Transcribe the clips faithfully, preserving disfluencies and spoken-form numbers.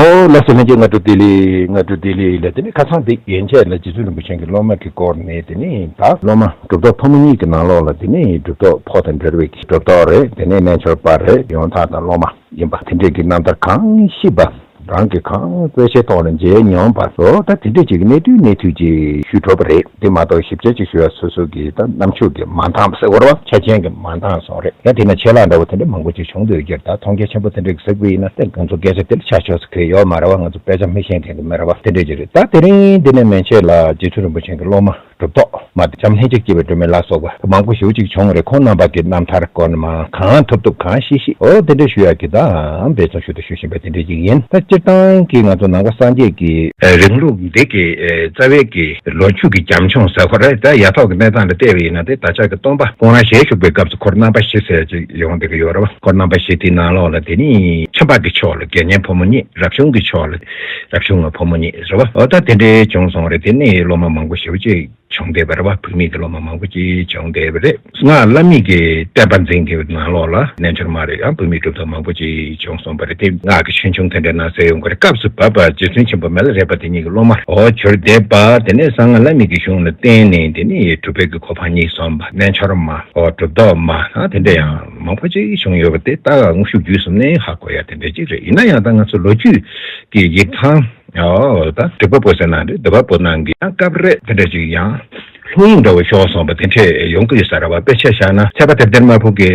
ཨོ་ལགས་སོ། ལྷན་རྒྱས་སྔ་དྲོ་བདེ་ལེགས། སྔ་དྲོ་བདེ་ལེགས་ལ། དེ་ནས་ཁ་སང་དེ་ཡན་ཆད་ལ་རྗེ་བཙུན་རིན་པོ་ཆེ་གི་སློབ་མ་གི་སྐོར་ནས། དེ་ནས་ད་སློབ་མ་གྲུབ་ཐོབ་ཕོ་མོ་གཉིས་ཀྱི་ནང་ལོགས་ལ་དེ་ནས་གྲུབ་ཐོབ་ཕོ་དང་འབྲེལ་བའི་གྲུབ་ཐོབ་རེད། དེ་ནས་རྣལ་འབྱོར་པ་རེད། ཡང་དག་དང་སློབ་མ་ཡིན་པ་དེ་འདྲས་ཀྱི་རྣམ་ཐར་གང་ཞིབ་པ། རང་གིས་གང་དཔེ་ཆའི་ཐོག་ལ་མཇལ་མྱོང་པ་སོགས། ད་དེ་འདྲས་ཅིག་གནད་བསྡུས་གནད་བསྡུས་ཅིག་ཞུས་གྲུབ་པ་རེད། དེ་མ་གཏོགས་ཞིབ་ཆ་ཅིག་ཞུ་ཡ་སོ་སོ་གི་ད་རྣམ་དཔྱོད་ཀྱི་མ་འདང་ཟེར་བ་རེད་བ། ཆ་རྐྱེན་གྱི་མ་འདང་སོགས་རེད། ཡང་དེ་ན་ཆད་ལྷག་འདྲ་བོ་དེ་འདྲས་མང་པོ་ཅིག་བྱུང་འདུག་ཡོད་ཀྱི་རེད། ད་མཐོང་རྒྱ་ཆེན་པོ་དེ་འདྲས་ཟེར་དགོས་ཡིན་ན། ད་ང་ཚོ་སྐད་ཆ་དེ་ལ་ཆ་ཕྱོགས་སུ་གི་ཡོད་མ་རེད་བ། ང་ཚོ་དཔེ་ཆ་མི་ཤེས་མཁན་གྱི་མི་རེད་བ། དེ་འདྲས་ཅིག་རེད། ད་དེ་རིང་འདི་ནས་མན་ཆད་ལ་རྗེ་བཙུན་རིན་པོ་ཆེ་གི་སློབ་མ་གྲུབ་ཐོབ་མ་དེ་བྱམས་སྙིང་རྗེ་སྐྱེས་པའི་སྒྲོན་མེ་ལ་སོགས་པ་མང་པོ་ཞེ་པོ་ཅིག་བྱུང་བ་རེད། ཁོང་རྣམ་པ་གི་རྣམ་ཐར་སྐོར་ནས་མར་གང་ཐུབ་ཐུབ་གང་ཤེས་ཤེས་ཨོ་དེ་འདྲ་ཞུ་ཡག་གི་ད་འབད་བརྩོན་ཞུ་དང་ཞུ་བཞིན་པ་དེ་འདྲ་ཅིག་ཡིན། ད་སྤྱིར་བཏང་གི་ང་ཚོ་ནང་པ་སངས་རྒྱས་ཀྱི་རིང་ལུགས་འདི་གི་རྩ་བའི་གི་ལོ་རྒྱུས་ཀྱི་རྒྱབ་ལྗོངས་ཟེར་བ་རེད། ད་ཡ་ཐོག་གི་གནས་སྟངས་ལ་བལྟས་པ་ཡིན་ན། དེ་ད་ཆ་གི་སྟོན་པ་ཁོང་རང་ཞལ་བཞུགས་པའི་སྐབས་སུ་འཁོར་རྣམ་པ་བཞི་ཟེར་ཅིག་ཡོང་བསྡད་ཀྱི་ཡོད་རེད་བ། འཁོར་རྣམ་པ་བཞི་དེའི་ནང་ལོགས་ལ་དེ་ནི་ཁྱིམ་པ་གི་ཕྱོགས་ལ་དགེ་བསྙེན་ཕོ་མོ་གཉིས། རབ་བྱུང་གི་ཕྱོགས་ལ་རབ་བྱུང་ལ་ཕོ་མོ་གཉིས་ཟེར་བ། འོ་ད་དེ་འདྲའི་བྱུང་སོང་རེད། དེ་ནས་སློབ་མ་མང་པོ་ཞེ་པོ་ཅིག་བྱུང་བསྡད་པ་རེད་བ། བུད་མེད་ཀྱི་སློབ་མ་མང་པོ་ཅིག་བྱུང་བསྡད་པ་རེད། སྔགས་བླ་མེད་ཀྱི་བསྟན་པ་འཛིན་གྱི་ནང་ལོགས་ལ་རྣལ་འབྱོར་མ་རེད། ཡང་བུད་མེད་གྲུབ་ཐོབ་མང་པོ་ཅིག་བྱུང་སོང་བ་རེད། དེ་སྔགས་ཀྱི་ཆོས་འབྱུང་དེ་འདྲ་ནང་གསལ་ཡོང་གི་རེད། སྐབས་སུ་བབ་པ་རྗེ་བཙུན་ཆེན་པོ་མི་ལ་རས་པ་དེ་ཉིད་ཀྱི་སློབ་མ་འོ་གྱུར་བསྡད་པ། དེ་ནས་གསང་སྔགས་བླ་མེད་ཀྱི་གཞུང་ལ་བརྟེན་ནས། དེ་ནས་གྲུབ་པའི་གི་གོ་འཕང་གཉིས་སོང་བ། རྣལ་འབྱོར་མ་འོ་གྲུབ་ཐོབ་མ་དེ་འདྲ་ཡང་མང་པོ་ཅིག་བྱུང་ཡོད་པ་དེ་ད་དངོས་ཤུགས་བརྒྱུད་གསུམ་ནས་ཧ་གོ་ཡ་དེ་འདྲ་ཅིག་རེད། ཡིན་ན་ཡང་ད་ང་ཚོ་ལོ་རྒྱུས་ཀྱི་ཡིག་ཚང་། ཨོ་ད་འབྲུག་པ་པོ་ཟེར་ན་འདི་འབྲུག་པ་པོ་རྣམས་ཀྱི་ཡང་སྐབས་རེ་དེ་འདྲ་ཅིག་ཡང་ལྷུང་འདྲ་བོ་ཤོར་སོང་བ་དེ་འདྲས་ཡོང་གི་ཡོད་ས་རེད་བ། དཔེ་ཆ་བཞག་ན་ཚལ་པ་དེབ་སྡེར་དམར་པོ་གི་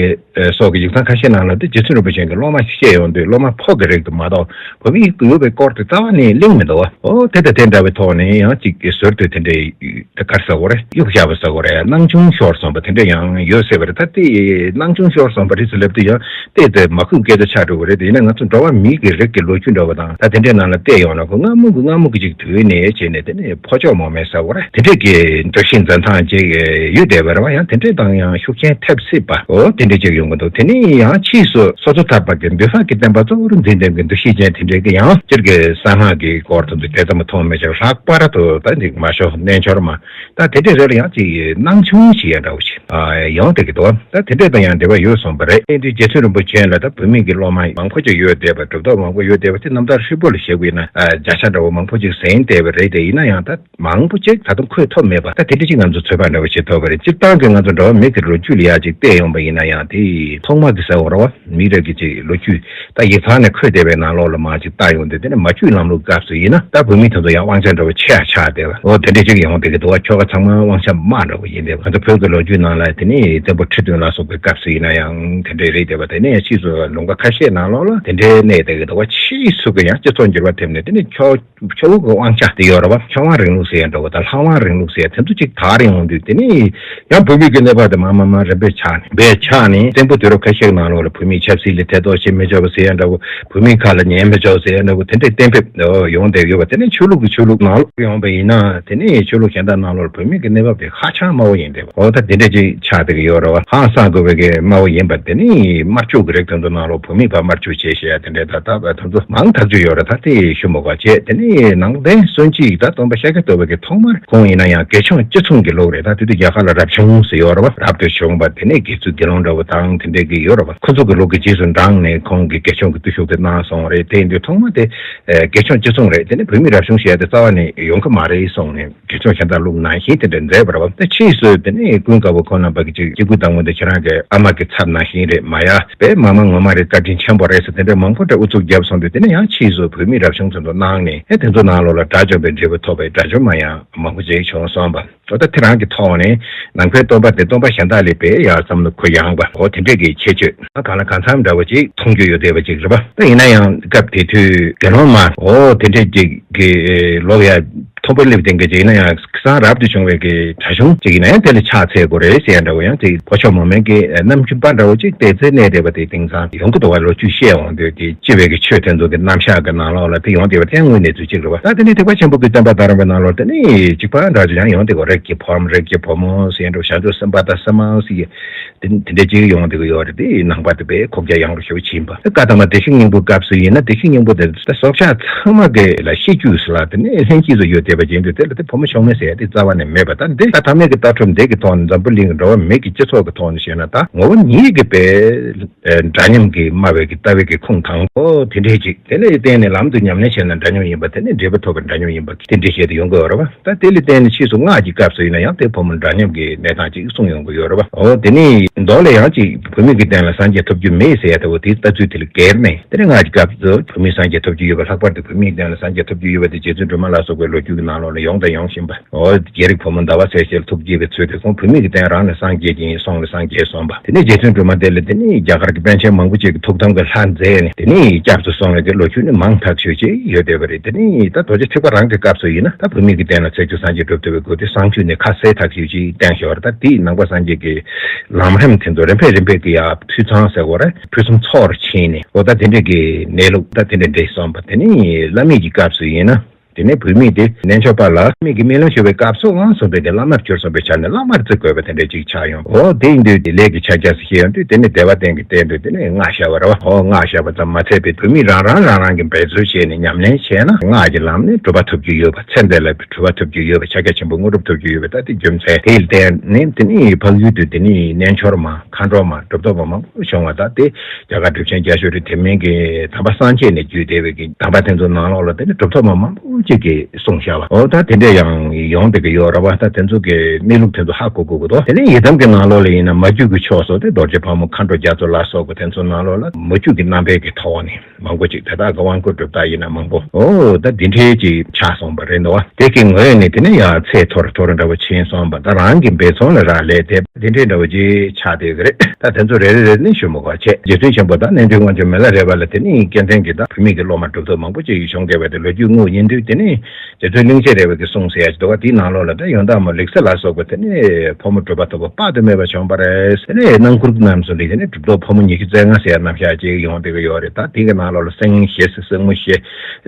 སོགས་ཀྱི་ཡིག་ཚང་ཁ་ཤས་ནང་ལ་དེ་རྗེ་བཙུན་རིན་པོ་ཆེ་གི་སློབ་མ་བཤད་ཡོང་དུས་སློབ་མ་ཕོ་གི་རིགས་དུ་མ་གཏོགས་བུད་མེད་ཡོད་པའི་སྐོར་དེ་རྩ་བ་ནས་གླེང་མི་འདུག་བ། ཨོ་དེ་དང་དེ་འདྲ་བའི་ཐོག་ནས་ཡང་ཅིག་ཟུར་དུ་དེ་འདྲས་དེ་ག་རེ་ཟེར་དགོས་རེད། གཡུག་བཞག་པ་ཟེར་དགོས་རེད། སྣང་ཆུང་ཤོར་སོང་བ་དེ་འདྲ་ཡང་ཡོད་ཟེར་བ་རེད། ད་དེ་སྣང་ཆུང་ཤོར་སོང་བ་རེད་ཟེར་ལབ་དུས་ཡང་། དེ་དེ་མ་ཁུངས་སྐད་ཆ་ཆགས་འགྲོ་གི་རེད། དེ་ཡིན་ན་ང་ཚོ་འགྲོ་བ་མིའི་གི་རིགས་ཀྱི་ལོ་རྒྱུས་འདྲ་བ་དང་། ད་དེ་འདྲའི་ནང་ལ་བལྟས་ཡོང་ན། ཁོ་སྔ་མོ་གི་སྔ་མོ་གི་ཅིག་དུས་ནས་བྱས་ནས་དེ་ནས་ཕོ་མཆོག་མོ་མེད་ཟེར་བ་རེད། དེ་འདྲའི་གི་འདུ་ཤེས་འཛིན་སྟངས་ཅིག་ཡོད་བསྡད་པ་རེད་བ། ཡང་དེ་འདྲའི་དང་ཡང་ཤུགས་རྐྱེན་ཐེབས་སྲིད་པ་འོ་དེ་འདྲའི་ཅིག་ཡོང་གི་འདུག་དེ་ནས་ཡང་ཕྱིས་སུ་སོ་སོ་ཐར་པ་གི་འདུས་པ་གི་བསྟན་པ་གཙོ་བོར་འཛིན་མཁན་གི་འདུ་ཤེས་ཅན་དེ་འདྲའི་གི་ཡང་སྤྱིར་གི་གསང་སྔགས་ཀྱི་སྐོར་དུ་འདུག་དེ་ཙམ་མཐོང་མི་ཆོག་ལྷག་པར་དུ་ད་འདི་མ་ཤོག་རྣལ་འབྱོར་མ། ད་དེ་འདྲའི་རེ་ལ་ཡང་ཅིག་སྣང་ཆུང་བྱེད་ཡ་འདྲ་བོ་ཞིག་ཨ་ཡོང་བསྡད་ཀྱི་འདུག་ད་དེ་འདྲ་དང་ཡང་འབྲེལ་བ་ཡོད་སོང་བ་རེད། ཨེ་འདི་རྗེ་བཙུན་རིན་པོ་ཆེ་ལ་ད་བུད་མེད་ཀྱི་སློབ་མ་མང་པོ་ཅིག་ཡོད་བསྡད་པ། གྲུབ་ཐོབ་མང་པོ་ཡོད་བསྡད་པ་དེ་རྣམ་ཐར་ཧྲིལ་པོ་ལ་བཞག་པ་ཡིན་ན་ཨ་བརྒྱ་ཆ་འདྲ་བོ་མང་པོ་ཅིག་ཟིན་བསྡད་པ་རེད། དེ་ཡིན་ན་ཡང་ད་མང་པོ་ཅིག་ད་དུང་འཁོད་ཐུབ་མེད་པ། ད་དེ་འདྲ་ཅིག་ང་ཚོ་ཚོད་དཔག་འདྲ་བོ་བྱེད་ཐུབ་པ་རེད། སྤྱིར་བཏང་གི་ང་ཚོ་འགྲོ་བ་མི་གི་ལོ་རྒྱུས་ལ་ཡ་ཅིག་བལྟས་ཡོང་བ་ཡིན་ན་ཡང་དེ་ཐོག་མ་གི་ཟེར་བ་རེད་བ། མི་རབས་ཀྱི་ཅིག་ལོ་རྒྱུས། ད་ཡིག་ཚང་ནས་འཁོད་བསྡད་པའི་ནང་ལོགས་ལ་མར་ཅིག་བལྟ་ཡོང་དུས། དེ་ནས་མ་བཅོས་ལམ་ལུགས་སྐབས་སུ་ཡིན་ན་ད་བོད་མི་དེ་ཚོ་ཡང་དབང་ཆ་འདྲ་བོ་ཆེ་ཡ་ཆགས་བསྡད་པ། འོ་དེ་འདྲ་ཅིག་ཡོང་བསྡད་ཀྱི་འདུག་བ། ཁྱོ་ག་ཚང་མ་དབང་ཆ་དམག་འདྲ་བོ་ཡིན་བསྡད་པ། ང་ཚོ་བོད་ཀྱི་ལོ་རྒྱུས་ནང་ལ་དེ་ནས་བཙན་པོ་ཁྲི་བདུན་ལ་སོགས་པའི་སྐབས་སུ་ཡིན་ན་ཡང་དེ་འདྲ་རེད་བསྡད་པ། དེ་ནས་ཕྱིས་སུ་ལུང་པ་ཁ་ཤས་ནང་ལོགས་ལ་དེ་འདྲའི་གནས་བསྡད་ཀྱི་འདུག་བ། ཕྱིས་སུ་གི་ཡང་སྤྱི་ཚོགས་འགྱུར་བ་ཐེབས་ནས། དེ་ནས་ཁྱོ་ཆོ་གི་དབང་ཆ་དེ་ཡོད་རེད་བ། ཆོས་དབང་རིང་ལུགས་ཟེར་ཡ་འདྲ་བོ་དང་། ལྷ་དབང་རིང་ལུགས་ཟེར་ཡ་དེ་ཚོ་ཅིག་དར་ཡོང་དུས། དེ་ནས་ཡང་བོད་མི་གི་གནས་བབ་དེ་མར་མར་མར་རིམ་པས་ཆག་ནས། རིམ་པས་ཆག་ནས་བཙན་པོ་དུས་རབས་ཁ་ཤས་ནང་ལོགས་ལ་བོད་མིའི་ཆབ་སྲིད་ལ་ཐེ་གཏོགས་བྱེད་མི་ཆོག་པ་ཟེར་ཡ་འདྲ་བོ། བོད་མིའི་ཁ་ལ་ཉན་མི་ཆོག་ཟེར་ཡ་འདྲ་བོ། དེ་འདྲའི་གཏན་འབེབས་ཡོང་བསྡད་ཡོད་པ། དེ་ནས་ཆོས་ལུགས་ཀྱི་ཆོས་ལུགས་ནང་ལོགས་ཡོང་བ་ཡིན་ན། དེ་ནས་ཆོས་ལུགས་གཞན་དག་ནང་ལོགས་ལ་བོད་མི་གི་གནས་བབ་དེ་ཧ་ཅང་དམའ་བོ་ཡིན་བསྡད་པ། འོ་ད་དེ་འདྲ་ཅིག་ཆགས་བསྡད་ཀྱི་ཡོད་རེད་བ། ཧང་སང་དགོས་པའི་གི་དམའ་བོ་ཡིན་པ། དེ་ནས་དམར་ཕྱུག་གི་རིགས་དེ་ཚོ་ནང་ལོགས་བོད་མི་ཕར་དམར་ཕྱུག་བྱས་བྱས་ཡ་དེ་འདྲའི་ད་ལྟ་བར་དེ་ཚོ་མང་ཐག་ཆོད་ཡོད་རེད། ད་དེ་ཞུ་མི་དགོས་བྱས། དེ་ནས་ནང་བསྟན་སྲོལ་འབྱེད་ད་སྟོན་པ་ཤཱཀྱ་ཐུབ་པ་གི་ཐོག་མར་ཁོང་ཡིན་ན་ཡང་དགེ་སྦྱོང་བཅུ་མཚུངས་ཀྱི་ལུགས་རེད། ད་དེ་དུས་རྒྱ་གར་ལ་རབ་བྱུང་ཟེར་ཡོད་རེད་བ། རབ་ཏུ་བྱུང་བ་དེ་ནས་དགེ་ཚུལ་དགེ་སློང་འདྲ་བོ་དང་དེ་འདྲའི་གི་ཡོད་རེད་བ། ཁོ་ཚོ་གི་ལུགས་ཀྱི་རྗེས་སུ་འབྲངས་ནས་ཁོང་གིས་དགེ་སྦྱོང་གི་བརྟུལ་ཞུགས་དེ་གནང་སོང་རེད། དེ་ཡིན་དུས་ཐོག་མ་དེ་ཨེ་དགེ་སྦྱོང་བཅུ་མཚུངས་རེད། དེ་ནས་བོད་མི་རབ་བྱུང་ཞེས་དེ་རྩ་བ་ནས་ཡོང་གི་མ་རེད་གསུངས་ནས། དགེ་སྦྱོང་གཞན་དག་ལུགས་ནང་བཞིན་དེ་འདྲ་མཛད་པ་རེད་བ། ད་ཕྱིས་སུ་དེ་ནས་ཀུན་དགའ་བོ་ཁོང་རྣམ་པ་གི་ཅིག་སྐྱེ་དགུའི་བདག་མོ་དེ་ཁྱེད་རང་གི་ཨ་མ་གི་ཚབ་ནང་བཞིན་རེད། མ་ཡ་པའི་མ་མ་ངོ་མ་རེད། བཀའ་དྲིན་ཆེན་པོ་རེད་ཟེར་དེ་འདྲ་མང་པོ་འདྲ་ཨུ་ཚུགས་བརྒྱབ་སོང་དུས། དེ་ནས་ཡང་ཕྱིས་སུ་བོད་མི་རབ་བྱུང་ཚོ་ཚོ་གནང་ནས། ཨེ་དེ་ཚོ་ནང་ལོགས་ལ་དགྲ་བཅོམ་པའི་འབྲས་བུ་ཐོབ་པའི་དགྲ་བཅོམ་མ་ཡང་མང་པོ་ཅིག་བྱུང་སོང་བ། འོ་ད་དེ་རང་གི་ཐོག་ནས་ནང་པའི་སྟོན་པ་དེ་སྟོན་པ་གཞན་དག་ལས་དཔེ་ཡར་བསམ་བློ་གུ་ཡངས་པ། འོ་དེ་འདྲས་ཀྱི་ཁྱད་ཆོས་ད་གང་ལ་གང་འཚམ་འདྲ་བོ་ཅིག་མཐོང་རྒྱུ་ཡོད་བསྡད་པ་ཅིག་རེད་པ། ད་ཡིན་ན་ཡང་སྐབས་དེ་དུས་དགེ་སློང་མ་འོ་དེ་འདྲས་ཅིག་གི་ལོ་ཡ་མཐོན་པོ་སླེབས་ཏེ་འགའ་ཅིག་ཡིན་ན་ཡང་སང་རབ་ཏུ་བྱུང་བའི་གི་གྲྭ་གཞུང་ཅིག་ཡིན་ན་ཡང་དེ་ལ་ཕྱག་འཚལ་དགོས་རེད་ཟེར་ཡ་འདྲ་བོ། ཡང་དེ་ཕོ་མཆོག་མོ་མེད་ཀྱི་རྣམ་འགྱུར་པ་འདྲ་བོ་ཅིག་དེ་ཚེ་གནས་བསྡད་པ་དེ་དེང་སང་ཡོང་གི་འདུག་བ། ལོ་རྒྱུས་བཤད་འོང་དུས་དེ་སྤྱི་བའི་གི་ཆོས་དེ་ཚོ་གི་རྣམ་གཞག་གི་ནང་ལོགས་ལ་དེ་ཡོང་བསྡད་པ་དེ་དངོས་གནས་ཚུལ་ཅིག་རེད་བ། ད་དེ་ནས་ཐེག་པ་ཆེན་པོ་གི་བསྟན་པ་དར་བའི་ནང་ལོགས་དེ་ནས་གཅིག་པ་འདྲ་ཅིག་ཡང་ཡོང་བསྡད་ཀྱི་ཡོད་རེད། རིགས་ཀྱི་ཕོ་རིགས་ཀྱི་བུ་མོ་ཟེར་ཡ་འདྲ་བོ། བྱང་ཆུབ་སེམས་དཔའ་དང་སེམས་མ་ཟེར་ཡ་དེ་དེ་འདྲ་ཅིག་ཡོང་བསྡད་ཀྱི་ཡོད་རེད། དེ་ནང་པ་དེ་དཔེ་ཁོག་རྒྱ་ཡངས་རུ་ཞེ་པོ་ཕྱིན་པ། བཀའ་ཐང་མ་བདེ་གཤེགས་སྙིང་པོའི་སྐབས་སུ་ཡིན་ན། བདེ་གཤེགས་སྙིང་པོ་དེ་ད་སྲོག་ཆགས་ཚང་མ་གི་ལ་ཤེས་རྒྱུས་ལ་དེ་ནས་ལྷན་སྐྱེས་སུ་ཡོད་བསྡད་པ་ཅན་དུ་དེ་ལ་དེ་ཕོ་མོ་མཆོག་མེད་ཟེར། དེ་རྩ་བ་ནས་མེད་པ། ད་འདི་ད་ཐ་མལ་གྱི་ལྟ་གྲུབ་འདི་གི་ཐོག་ནས། འཛམ་བུ་གླིང་གི་འགྲོ་བ་མི་གི་སྤྱི་ཚོགས་ཀྱི་ཐོག་ནས་བཤད་ན། ད་ངོ་བོ་ཉིད་ཀྱི་པའི་འདྲ་མཉམ་གྱི་སྨྲ་བའི་གི་ལྟ་བའི་གི་ཁུངས་དང་པོ་དེ་འདྲའི་ཅིག་དེ་ལ་བརྟེན་ནས་ལམ་དུ་ཉམས་ལེན་བྱས་ན་འདྲ་མཉམ་ཡིན་པ། དེ་ནས་འབྲས་བུ་ཐོབ་པའི་འདྲ་མཉམ་ཡིན་པ་དེ་འདྲའི་བཤད་དུ་ཡོང་གི་ཡོད་རེད་བ། ད་དེ་ལ་བརྟེན་ནས་ཕྱིས་སུ་སྔགས་ཀྱི་སྐབས་སུ་ཡིན་ན་ཡང་དེ་ཕོ་མོ་འདྲ་མཉམ་གྱི་གནས་སྟངས་ཅིག་གསུངས་ཡོང་གི་ཡོད་རེད་བ། འོ་དེ་ནས་མདོ་ལ་ཡང་ཅིག་བུད་མེད་ཀྱི་སྟེང་ལ་སངས་རྒྱས་ཐོབ་རྒྱུ་མེད་ཟེར་ཡ་ལྟ་བུ་དེའི་ལྟ་ཚུལ་དེ་ལ་འགལ་ནས། དེ་ནས་སྔགས་ཀྱི་སྐབས་སུ་བུད་མེད་སངས་རྒྱས་ཐོབ་རྒྱུ་ཡོད་པ། ལྷག་པར་དུ་བུད་མེད་སྟེང་ལ་སངས་རྒྱས་ཐོབ་རྒྱུ་ཡོད་པ་དེ་རྗེ་བཙུན་སྒྲོལ་མ་ལ་སོགས་པའི་ལོ་རྒྱུས་ཀྱི་ནང་ལོགས་ལ་ཡོང་དང་ཡོང་བཞིན་པ། འོ་རྒྱལ་རིགས་ཕོ་མོ་ཟླ་བ་ཚེས་བརྒྱད་ལ་ཐུགས་དགྱེས་པའི་ཚུལ་དེ། ཁོང་བུད་མེད་ཀྱི་སྟེང་རང་ལ་སངས་རྒྱས་ཀྱི་ཡིན། སོང་ལ་སངས་རྒྱས་སོང་བ། དེ་ནས་རྗེ་བཙུན་སྒྲོལ་མ་དེ་ལ་དེ་ནས་རྒྱ་གར་གྱི་པཎ་ཆེན་མང་པོ་ཅིག་གིས་ཐུགས་དམ་གྱི་ལྷ་མཛད་ནས། དེ་ནས་སྐྱབས་སུ་སོང་བའི་གི་ལོ་རྒྱུས་ནི་མང་ཐག་ཆོད་ཅིག་ཡོད་བསྡད་པ་རེད། དེ་ནས་ད་རྡོ་རྗེ་ཐེག་པ་རང་གི་སྐབས་སུ་ཡིན་ན། ད་བུད་མེད་ཀྱི་སྟེང་ལ་ཚེས་བཅུ་སངས་རྒྱས་གྲུབ་ཐོབ་པའི་སྐོར་དེ་གསང་རྒྱུད་ནས་ཁ་གསལ་ཐག་ཆོད་ཅིག་བསྟན་བཞག་པ་རེད། ད་དེས་ནང་པ་སངས་རྒྱས་ཀྱི་ལམ་རིམ་དེ་ཚོ་རིམ་པས་རིམ་པས་ཀྱི་ཡ་འཕྲུལ་ཚང་ཟེར་དགོས་རེད། ཕུན་སུམ་ཚོགས་རུ་ཕྱིན་ནས། འོ་ད་དེ་འདྲས་ཀྱི་གནས་ལུགས་ད་དེ་འདྲས་འདྲས་སོང་བ། དེ་ནས་བླ་མེད་ཀྱི་སྐབས་སུ་ཡིན་ན། དེ་ནས་བུད་མེད་དེ་རྣལ་འབྱོར་པ་ལ་མིག་གི་སྨོན་ལམ་ཞུ་བའི་སྐབས་སུ་དབང་ཟོན་པའི་གི་བླ་མར་གྱུར་སོང་བའི་ཆ་ནས་བླ་མར་བརྩི་དགོས་པ་དེ་འདྲ་ཅིག་ཆགས་ཡོང་། འོ་དེ་ཡིན་དུས་དེ་ལས་ཀྱི་ཕྱག་རྒྱ་སུ་ཞེས་ཡོང་དུས། དེ་ནས་བདེ་བ་ལྡན་གྱི་རྟེན་དུ་དེ་ནས་སྔགས་བཤད་པ་རེད་བ། འོ་སྔགས་བཤད་པ་ཙམ་མ་ཚད་པའི་བུད་མེད་རང་རང་རང་རང་གི་འབད་རྩོལ་བྱས་ནས་ཉམས་ལེན་བྱས་ན། སྔགས་ཀྱི་ལམ་ནས་གྲུབ་པ་ཐོབ་རྒྱུ་ཡོད་པ། ཚེ་འདི་ལ་གྲུབ་པ་ཐོབ་རྒྱུ་ཡོད་པ། ཕྱག་རྒྱ་ཆེན་པོ་དངོས་གྲུབ་ཐོབ་རྒྱུ་ཡོད་པ། ད་དེ་རྒྱུ་མཚན་དེ་ལ་བརྟེན་ནས། དེ་ནས་འཕགས་ཡུལ་དུ་དེ་ནས་རྣལ་འབྱོར་མ། མཁའ་འགྲོ་མ། གྲུབ་ཐོབ་པ་མང་པོ་བྱུང་བ། ད་དེ་རྒྱ་གར་གྲུབ་ཆེན་རྒྱ་ཤོད་རི་དེ་མིན་གྱི་དམ་པ་སངས་རྒྱས་ནས་བརྒྱུད་བསྡད་པའི་གི་དམ་པ་དེ་ཚོ་ནང་ལོགས་ལ་དེ་ནི་གྲུབ་ཐོབ་མ་མང་པོ་ཅིག་གིས་གསུངས་བཞག་པ། འོ་ད་དེ་འདྲ་ཡང་ཡོང་བསྡད་ཀྱི་ཡོད་རེད་བ། ད་དེ་ཚོ་གི་གནས་ལུགས་དེ་ཚོ་ཧ་གོ་དགོས་ཀྱི་འདུག་དེ་ནས་ཡི་དམ་གྱི་ནང་ལོགས་ལ་ཡིན་ན། མ་རྒྱུད་ཀྱི་ཕྱོགས་སུ་དེ་རྡོ་རྗེ་ཕག་མོ། མཁའ་འགྲོ་རྒྱ་མཚོ་ལ་སོགས་པ་དེ་ཚོ་ནང་ལོགས་ལ་མ་རྒྱུད་ཀྱི་རྣམ་པའི་གི་ཐོག་ནས་མང་པོ་ཅིག་དེ་དག་གི་དབང་བསྐུར་གྲུབ་རྟགས་ཡིན་ན་མང་པོ། འོ་ད་འདི་འདྲའི་ཅིག་ཆགས་སོང་བ་རེད་འདུག་བ། དེ་གི་ངོས་ནས་དེ་ནས་ཡང་ཚད་མཐོ་རུ་མཐོ་རུ་འདྲ་བོ་ཕྱིན་སོང་བ། ད་རང་གི་འབད་བརྩོན་ལ་རག་ལས་དེ་འདི་འདྲའི་འདྲ་བོ་ཅིག་ཆགས་བསྡད་ཀྱི་རེད། ད་དེ་ཚོ་རེ་རེ་རེ་ནས་ཞུ་མི་དགོས་བྱས། རྗེ་བཙུན་ཆེན་པོ་དང་གནས་མགྲོན་དབང་ཕྱུག་མི་ལ་རས་པ་ལ་དེ་ནས་སྐལ་ལྡན་གྱི་ད་བུད་མེད་ཀྱི་སློབ་མ་གྲུབ་ཐོབ་མང་པོ་ཅིག་བྱུང་བསྡད་པ་དེ་ལོ་རྒྱུས་དངོས་ཡིན་དུས། དེ་ནས་རྗེ་བཙུན་གླིང་རྗེ་རས་པ་གིས་གསུངས་ཟེར་ཡ་ཞིག་འདུག་བ། དེའི་ནང་ལོགས་ལ་ད་ཡོན་བདག་མོ་ལེགས་བཤད་ལ་སོགས་པ་དེ་ནས་ཕོ་མོ་གྲུབ་པ་ཐོབ་པ་དཔག་ཏུ་མེད་པ་བྱུང་བ་རེད། དེ་ནས་སྣང་སྐུར་རྣམས་སུ་འདི་དེ་ནས་གྲུབ་ཐོབ་ཕོ་མོ་ཉི་ཤུ་རྩ་ལྔ་ཟེར་ཡ་རྣམ་གཞག་ཅིག་ཡོང་བསྡད་ཀྱི་ཡོད་རེད། ད་དེ་གི་ནང་ལོགས་ལ་སེང་བཞི་ཟེར། སེང་མོ་བཞི།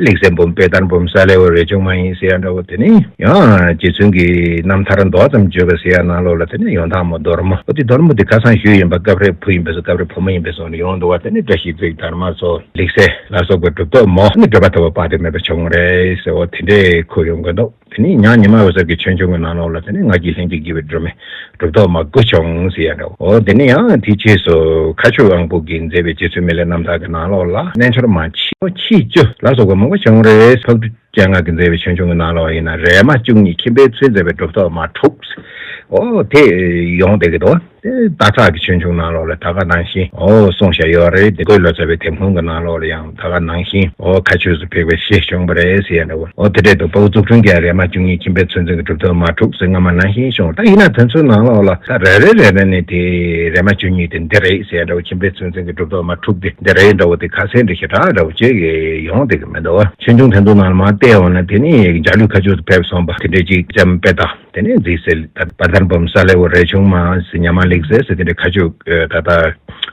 ལེགས་བཤད་འབུམ། དཔལ་དར་འབུམ། ས་ལེ་འོ། རས་ཆུང་མ་ཡིན་ཟེར་ཡ་འདྲ་བོ། དེ་ནས་ཡང་རྗེ་བཙུན་གྱི་རྣམ་ཐར་མདོ་ཙམ་བརྗོད་པ་ཟེར་ཡ་ནང་ལོགས་ལ་དེ་ནས་ཡོན་བདག་མོ་རྡོར་མོ། འོ་དེ་རྡོར་མོ་དེ་ཁ་སང་ཞུས་ཡིན་པ། སྐབས་རེ་བུ་ཡིན་པས་སོ། སྐབས་རེ་བུ་མོ་ཡིན་པས་སོ་ནས་ཡོང་འདུག་བ། དེ་ནས་བཀྲ་ཤིས་རྩེའི་དར་མ་སོགས་ལེགས་བཤད་ལ་སོགས་པའི་གྲུབ་ཐོབ་མོ་ནི་གྲུབ་པ་ཐོབ་པ་དཔག་ཏུ་མེད་པ་བྱུང་རེད་ཟེར། འོ་དེ་འདྲའི་ཁུངས་ཡོང་གི་འདུག་དེ་ནས་ཉང་ཉི་མ་འོད་ཟེར་གྱི་ཆོས་འབྱུང་གི་ནང་ལོགས་ལ་དེ་ནས་ང་རྒྱལ་ལྷན་ཅིག་སྐྱེས་པའི་སྒྲོན་མེ་གྲུབ་ཐོབ་མ་དགུ་བྱུང་ཟེར་ཡ་འདྲ་བོ། འོ་དེ་ནས་ཡང་དེའི་རྗེས་སུ་མཁའ་སྤྱོད་དབང་པོ་གིས་མཛད་པའི་རྗེ་བཙུན་མི་ལའི་རྣམ་ཐར་གྱི་ནང་ལོགས་ལ་རྣལ་འབྱོར་མ་ཆེ་ཆེ་བཅུ་ལ་སོགས་པ་མང་པོ་བྱུང་རེད། ཕག་གྲུ་སྤྱན་སྔ་གིས་མཛད་པའི་ཆོས་འབྱུང་གི་ནང་ལོགས་ཡིན་ན། རས་མ་བཅུ་གཉིས་ཁྱིམ་པའི་ཚུལ་མཛད་པའི་གྲུབ་ཐོབ་མ་དྲུག་འོ་དེ་ཡོང་བསྡད་ཀྱི་འདུག་དེ་སྟག་ཚང་གི་ཆོས་འབྱུང་ནང་ལོགས་ལ་ད་ག་ནང་བཞིན་འོ་གསུངས་བཞག་ཡོད་རེད། དེ་གོས་ལོ་ཙཱ་བའི་དེབ་ཁུང་གི་ནང་ལོགས་ལ་ཡང་ད་ག་ནང་བཞིན་འོ་མཁའ་སྤྱོད་སུ་ཕེབས་པའི་ཞེས་བྱུང་བ་རེད་ཟེར་ཡ་འདྲ་བོ། འོ་དེ་འདྲའི་འདུག་ཕ་བོ་རྫོགས་སྤྲུལ་གྱིས་རས་མ་བཅུ་གཉིས་ཁྱིམ་པའི་ཚུལ་འཛིན་གྱི་གྲུབ་ཐོབ་མ་དྲུག་ཟེར་སྔ་མ་ནང་བཞིན་བྱུང་། ད་ཡིན་ན་དེ་ཚོའི་ནང་ལོགས་ལ་ད་རེ་རེ་རེ་རེ་ནས་དེ་རས་མ་བཅུ་གཉིས་དེ་འདི་རེད་ཟེར་ཡ་འདྲ་བོ། ཁྱིམ་པའི་ཚུལ་འཛིན་གྱི་གྲུབ་ཐོབ་མ་དྲུག་དེ་འདི་རེད་འདྲ་བོ། དེ་ཁ་གསལ་འདྲ་ཞེ་དྲག་འདྲ་བོ་ཅིག་ཡོང་བསྡད་ཀྱི་མི་འདུག་ཆོས་འབྱུང་དེ་ཚོ་ནང་ལ་མར་བལྟས་ཡོང་ན། དེ་ནི་འཇའ་ལུས་མཁའ་སྤྱོད་དུ་ཕེབས་སོང་བ་དེ་འདྲའི་ཅིག་ལྕམ་དཔལ་དར། དེ་ནས་རྫིག་གསལ་ད་དཔལ་དར་འབུམ། ས་ལེ་འོ། རས་ཆུང་མ་ཟེར། ཉ་མ་ལེགས་བཤད་ཟེར། དེ་འདྲའི་མཁའ་སྤྱོད་ད་ལྟ་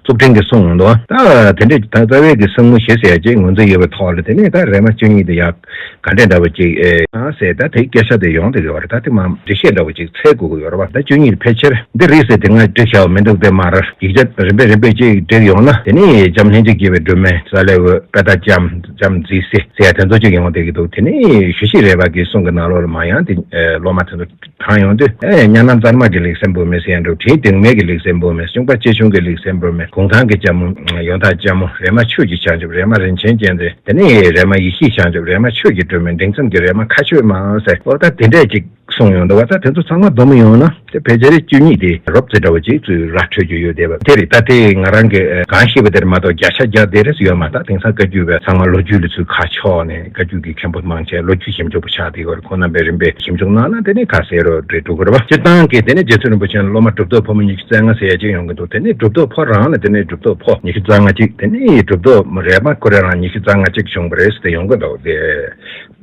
གཙུག་ཕྲེང་གིས་གསུངས་འདུག་ད་དེ་འདྲའི་ད་རྩ་བའི་གི་སེང་མོ་བཞི་ཟེར་ཡ་ཅིག་ངོས་འཛིན་ཡོད་པའི་ཐོག་ལ། དེ་ནས་ད་རས་མ་བཅུ་གཉིས་དེ་ཡག་ག་འདྲ་འདྲ་བོ་ཅིག་ཨེ་ཨ་ཟེར། ད་དེའི་སྐད་ཆ་དེ་ཡོང་བསྡད་ཀྱི་ཡོད་རེད། ད་དེ་མ་འགྲེལ་བཤད་འདྲ་བོ་ཅིག་འཚོལ་དགོས་ཀྱི་ཡོད་རེད་བ། ད་བཅུ་གཉིས་ཕལ་ཆེར་འདི་རེད་ཟེར་དེ་སྔ་བསྒྲིགས་བཞག་པ་མི་འདུག་དེ་མ་རེད། ཡིག་ཆ་རིམ་པས་རིམ་པས་ཅིག་བསྒྲིགས་ཡོང་ན། དེ་ནས་ལྕམ་ལྷན་ཅིག་སྐྱེས་པའི་སྒྲོན་མེ། ས་ལེ་འོ། དཔལ་དར་ལྕམ། ལྕམ་རྫིག་གསལ་ཟེར་ཡ་དེ་ཚོ་ཅིག་ཡོང་བསྡད་ཀྱི་འདུག་དེ་ནས་ཞུ་ཤེས་རས་པ་གི་གསུང་གི་ནང་ལོགས་ལ་མར་ཡང་དེ་སློབ་མ་དེ་ཚོ་དྲངས་ཡོང་དུས། ཨེ་གཉའ་ནང་གཙང་མ་གི་ལེགས་བཤད་འབུམ་མེ་ཟེར་ཡ་འདྲ་བོ། དྲིན་དེང་མེད་ཀྱི་ལེགས་བཤད་འབུམ་མེ། གཤོང་པ་ཆེ་ཆུང་གི་ལེགས་བཤད་འབུམ་མེ། གུང་ཐང་གི་ལྕམ་མོ། ཡོན་བདག་ལྕམ་མོ། རས་མ་ཆོས་ཀྱི་བྱང་ཆུབ། རས་མ་རིན་ཆེན་རྒྱལ་མཚན། དེ་ནས་རས་མ་ཡེ་ཤེས་བྱང་ཆུབ། རས་མ་ཆོས་ཀྱི་སྒྲོན་མེ། འབྲིང་ཙམ་གྱི་རས་མ་མཁའ་སྤྱོད་མ་ཟེར། འོ་ད་དེ་འདྲས་ཅིག་གསུངས་ཡོང་འདུག་བ། ད་དེ་ཚོ་ཚང་མ་བསྡོམས་ཡོང་ན་དེ་ཕལ་ཆེར་བཅུ་གཉིས་དེ་རོབ་ཙམ་འདྲ་བོ་ཅིག་ཚུར་ར་འཕྲོད་རྒྱུ་ཡོད་བསྡད་པ་དེ་རེད། ད་དེ་ང་རང་གིས་གང་ཤེས་པ་དེར་མ་གཏོགས་བརྒྱ་ཆ་བརྒྱ་དེ་རེད་ཟེར་ཡོད་མ་རེད། དེང་སང་བཀའ་བརྒྱུད་པའི་ཚང་མ་ལོ་རྒྱུས་ལ་ཚུར་ཁ་ཕྱོགས་ནས། བཀའ་བརྒྱུད་ཀྱི་མཁན་པོ་མང་ཆེ་ལོ་རྒྱུས་ཞིབ་འཇུག་པ་ཆགས་བསྡད་ཡོད་རེད། ཁོང་རྣམ་པས་རིམ་པས་ཞིབ་འཇུག་གནང་ན་དེ་ནས་ཁ་གསལ་རུ་འགྲོ་འགྲོ་གི་རེད་བ། སྤྱིར་བཏང་གི་དེ་ནས་རྗེ་བཙུན་རིན་པོ་ཆེ་ལ་སློབ་མ་གྲུབ་ཐོབ་ཕོ་མོ་ཉི་ཤུ་རྩ་ལྔ་ཟེར་ཡ་ཅིག་ཡོང་གི་འདུག་དེ་ནས་གྲུབ་ཐོབ་ཕོ་རང་ལ་དེ་ནས་གྲུབ་ཐོབ་ཕོ་ཉི་ཤུ་རྩ་ལྔ་ཅིག་དེ་ནས་གྲུབ་ཐོབ་རས་མ་ཁོ་རང་རང་ཉི་ཤུ་རྩ་ལྔ་ཅིག་བྱུང་བ་རེད་ཟེར་ཏེ་ཡོང་གི་འདུག་དེ།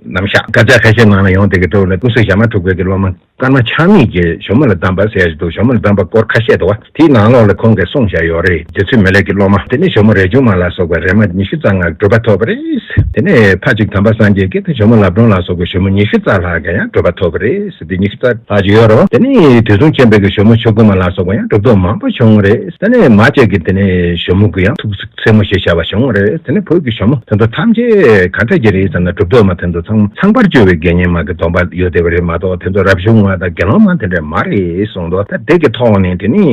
རྣམ་གཞག་དཀར་ཆག་ཁ་ཤས་ནང་ལ་ཡོང་བསྡད་ཀྱི་འདུག་ལ། ཀུན་གཟིགས་ཞྭ་དམར་འབྲུག་པའི་གི་སློབ་མ་ཀརྨ་ཆགས་མེད་ཀྱིས་ཞྭ་མོ་ལ་གདམས་པ་ཟེར་ཡ་ཞིག་འདུག་ཞྭ་མོ་ལ་གདམས་པ་སྐོར་ཁ་ཤས་འདུག་བ། དེའི་ནང་ལོགས་ལ་ཁོང་གིས་གསུངས་བཞག་ཡོད་རེད། རྗེ་བཙུན་མི་ལ་གི་སློབ་མ་དེ་ནས་ཞྭ་མོ་རས་ཆུང་མ་ལ་སོགས་པ་རས་མ་ཉི་ཤུ་རྩ་ལྔ་གྲུབ་པ་ཐོབ་པ་རེད། དེ་ནས་ཕ་གཅིག་དམ་པ་སངས་རྒྱས་ཀྱིས་དེ་ཞྭ་མོ་ལབ་སྒྲོན་ལ་སོགས་པའི་ཞྭ་མོ་ཉི་ཤུ་རྩ་ལྷག་གི་ཡང་གྲུབ་པ་ཐོབ་པ་རེད་ཟེར། དེ་ཉི་ཤུ་རྩ་ལྷག་ཅིག་ཡོད་རེད་བ། དེ་ནས་དུས་གསུམ་མཁྱེན་པའི་གི་ཞྭ་མོ་ཆོས་སྐུ་མ་ལ་སོགས་པ་ཡང་གྲུབ་ཐོབ་མང་པོ་བྱུང་རེད། དེ་ནས་མ་གཅིག་གིས་དེ་ནས་ཞྭ་མོ་གི་ཡང་ཐུགས་སྲས་མོ་ཞེས་བྱ་བ་བྱུང་བ་རེད། དེ་ནས་བོད་ཀྱི་ཞྭ་མོ་དེ་ཚོ་ཐམས་ཅད་ག་འདྲ་ཅིག་རེད་ཟེར་ན། གྲུབ་ཐོབ་མ་དེ་ཚོ་ཚང་མ་ཚངས་པར་སྤྱོད་པའི་དགེ་བསྙེན་མ་གི་སྡོམ་པ་ཡོད་བསྡད་པ་རེད་མ་གཏོགས། དེ་ཚོ་རབ་བྱུང་བ་དང་དགེ་སློང་མ་དེ་འདྲ་མ་རེད་གསུངས་འདུག་ད་དེ་གི་ཐོག་ནས་དེ་ནི་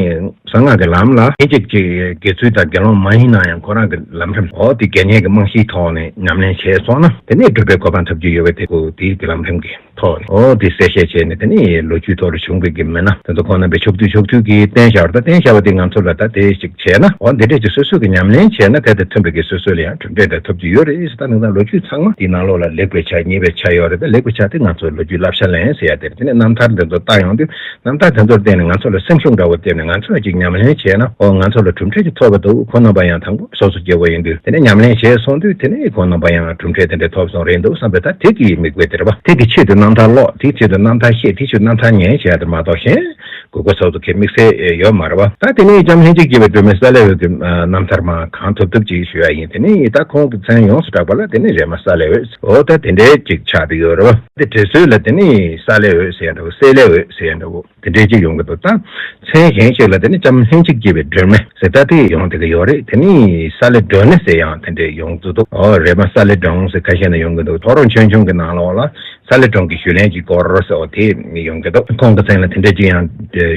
གསང་སྔགས་ཀྱི་ལམ་ལ་ལྷན་ཅིག་ཅིག་དགེ་ཚུལ་དང་དགེ་སློང་མ་ཡིན་ན་ཡང་ཁོ་རང་གི་ལམ་རིམ་འོ་དེ་དགེ་བསྙེན་གྱི་རྨང་གཞིའི་ཐོག་ནས་ཉམས་ལེན་བྱས་སོང་ན་དེ་ནས་སྒྲུབ་པའི་གོ་འཕང་ཐོབ་རྒྱུ་ཡོད་པའི་དེ་ཁོ་དེའི་གི་ལམ་རིམ་གྱི་ཐོག་ནས་འོ་དེ་གསལ་བཤད་བྱས་ནས་དེ་ནི་ལོ་རྒྱུས་ཐོག་ལ་བྱུང་བའི་གི་མི་སྣ་དེ་ཚོ་ཁོང་རྣམ་པས་ཕྱོགས་བསྡུས་ཕྱོགས་བསྡུས་ཀྱིས་བསྟན་བཞག་པ་དང་བསྟན་བཞག་པ་དེ་ང་ཚོ་ལ་ད་དེ་ཞིག་བྱས་ན་འོ་འདི་འདྲས་ཀྱི་སོ་སོ་གི་ཉམས་ལེན་བྱས་ན་དེ་དང་མཐུན་པའི་གི་སོ་སོ་ལ་ཡང་གྲུབ་འབྲས་དེ་ཐོབ་ཀྱི་ཡོད་རེད་ཟེར། ད་ནང་ལོ་རྒྱུས་ཚང་མ་དེའི་ནང་ལོགས་ལ་ལེགས་པའི་ཆ་ཉེས་པའི་ཆ་ཡོད་རེད། ད་ལེགས་པའི་ཆ་དེ་ང་ཚོ་ལོ་རྒྱུས་བསླབ་བྱ་ལེན་ཟེར་ཡ་དེ་རེད། དེ་ནས་རྣམ་ཐར་འདི་ཚོ་བལྟ་ཡོང་དུས་རྣམ་ཐར་དེ་ཚོར་བརྟེན་ནས་ང་ཚོ་ལ་སེམས་ཤུགས་འདྲ་བོ་བསྟན་ནས་ང་ཚོས་ཅིག་ཉམས་ལེན་བྱས་ན་འོ་ང་ཚོ་ལ་གྲུབ་འབྲས་ཅིག་ཐོབ་པ་འདུག་ཁོ་རྣམ་པ་ཡང་དང་པོ་སོ་སོ་སྐྱེ་བོ་ཡིན་དུས་དེ་ནས་ཉམས་ལེན་བྱས་སོང་དུས་དེ་ནས་ཁོ་རྣམ་པ་ཡང་གྲུབ་འབྲས་དེ་འདྲ་ཐོབ་སོང་རེད་འདུག་བསམ་པའི་ད་དེ་གི་དམིགས་དཔེ་དེ་རེད་པ། དེ་གི་ཆེད་དུ་རྣམ་ཐར་ཀློག་དེའི་ཆེད་དུ་རྣམ་ཐར་ཤེས་དེའི་ཆེད་དུ་རྣམ་ཐར་ཉན་བྱས་ཡ་དེ་མ་གཏོགས་གཞན་དགོས་མཁོ་ཚོགས་ཚོ་གི་དམིགས་བསལ་ཡོད་མ་རེད་བ། ད་དེ་ནས་ལྕམ་ལྷན་ཅིག་སྐྱེས་པའི་སྒྲོལ་མའི་གསལ་ལེ་འོད་ཀྱི་རྣམ་ཐར་མ་གང་ཐུབ་ཐུབ་ཅིག་ཞུ་ཡ་ཡིན། དེ་ནས་ད་ཁོང་གི་མཚན་ཡོངས་སུ་གྲགས་པ་ལ་དེ་ནས་རས་མ་གསལ་ལེ་འོད་འོ་ད་དེ་འདྲའི་ཅིག་ཆགས་བསྡད་ཡོད་རེད་བ། དེ་བྲིས་སྲོལ་ལ་དེ་ནས་གསལ་ལེ་འོད་ཟེར་ཡ་འདྲ་བོ་གསལ་ལེ་འོད་ཟེར་ཡ་འདྲ་བོ་དེ་འདྲའི་ཅིག་ཡོང་གི་འདུག་ད་མཚན་གཞན་ཞིག་ལ་དེ་ནས་ལྕམ་ལྷན་ཅིག་སྐྱེས་པའི་སྒྲོལ་མ་ཟེར་ད་དེ་ཡོང་བསྡད་ཀྱི་ཡོད་རེད། དེ་ནས་གསལ་ལེ་སྒྲོན་མེ་ཟེར་ཡང་དེ་འདྲའི་ཡོང་གི་འདུག་འོ་རས་མ་གསལ་ལེ་སྒྲོན་ཟེར་ཁ་ཤས་ནས་ཡོང་གི་འདུག་ཐོ་རངས་ཆོས་འབྱུང་གི་ནང་ལོགས་ལ། གསལ་ལེ་སྒྲོན་གྱི་ཞུས་ལན་གྱི་སྐོར་ཟེར་བ་དེ་ཡོང་གི་འདུག་ཁོང་གི་མཚན་ལ་དེ་འདྲ་ཅིག་ཡང་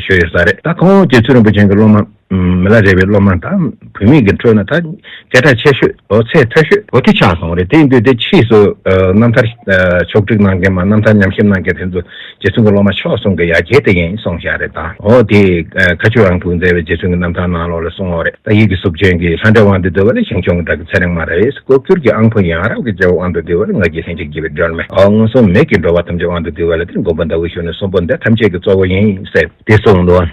ཞུས་ཡོད་ས་རེད། ད་ཁོང་རྗེ་བཙུན་རིན་པོ་ཆེ་གི་སློབ་མ་མི་ལ་རས་པའི་སློབ་མ་ད་བུད་མེད་ཀྱི་ཁྲོད་ན་ད་སྐད་གྲགས་ཆེ་ཤོས་འོ་ཚད་མཐོ་ཤོས་འོ་དེ་ཆགས་སོང་རེད། དེ་ཡིན་དུས་དེ་ཕྱིས་སུ་རྣམ་ཐར་ཕྱོགས་སྒྲིག་གནང་མཁན་མ་རྣམ་ཐར་ཉམས་ཞིབ་གནང་མཁན་དེ་ཚོ་རྗེ་བཙུན་གྱི་སློབ་མ་མཆོག་གསུམ་གྱི་ཡ་གྱལ་དེ་ཡིན་གསུངས་བཞག་རེད། ད་འོ་དེ་མཁའ་སྤྱོད་དབང་ཕྱུག་མཛད་པའི་རྗེ་བཙུན་གྱི་རྣམ་ཐར་ནང་ལོགས་ལ་གསུངས་ཡོད་རེད། ད་ཡིད་ཀྱི་གཟུགས་ཅན་གྱི་ལྷ་འདྲེ་དབང་དུ་བསྡུ་བ་ལས་ཞིང་སྐྱོང་གི་བདག་གི་ཚེ་རིང་མ་རེད། ལྐོག་གྱུར་གྱི་ཨང་ཕོ་ཡང་རབ་ཀྱི་རྒྱལ་པོ་དབང་དུ་བསྡུ་བ་ལས་ང་རྒྱལ་ལྷན་ཅིག་སྐྱེས་པའི་སྒྲོན་མེ། ཨ་མངོན་སུམ་མེད་ཀྱི་འགྲོ་བ་ཐམས་ཅད་དབང་དུ་བསྡུ་བ་ལས་དེར་མགོན་པོ་ཟླ་འོད་གཞོན་ནུ་གསུམ་པོ་འདི་ཐམས་ཅད་ཀྱི་གཙོ་བོ་ཡིན་ཟེར་དེ་གསུངས་འདུག་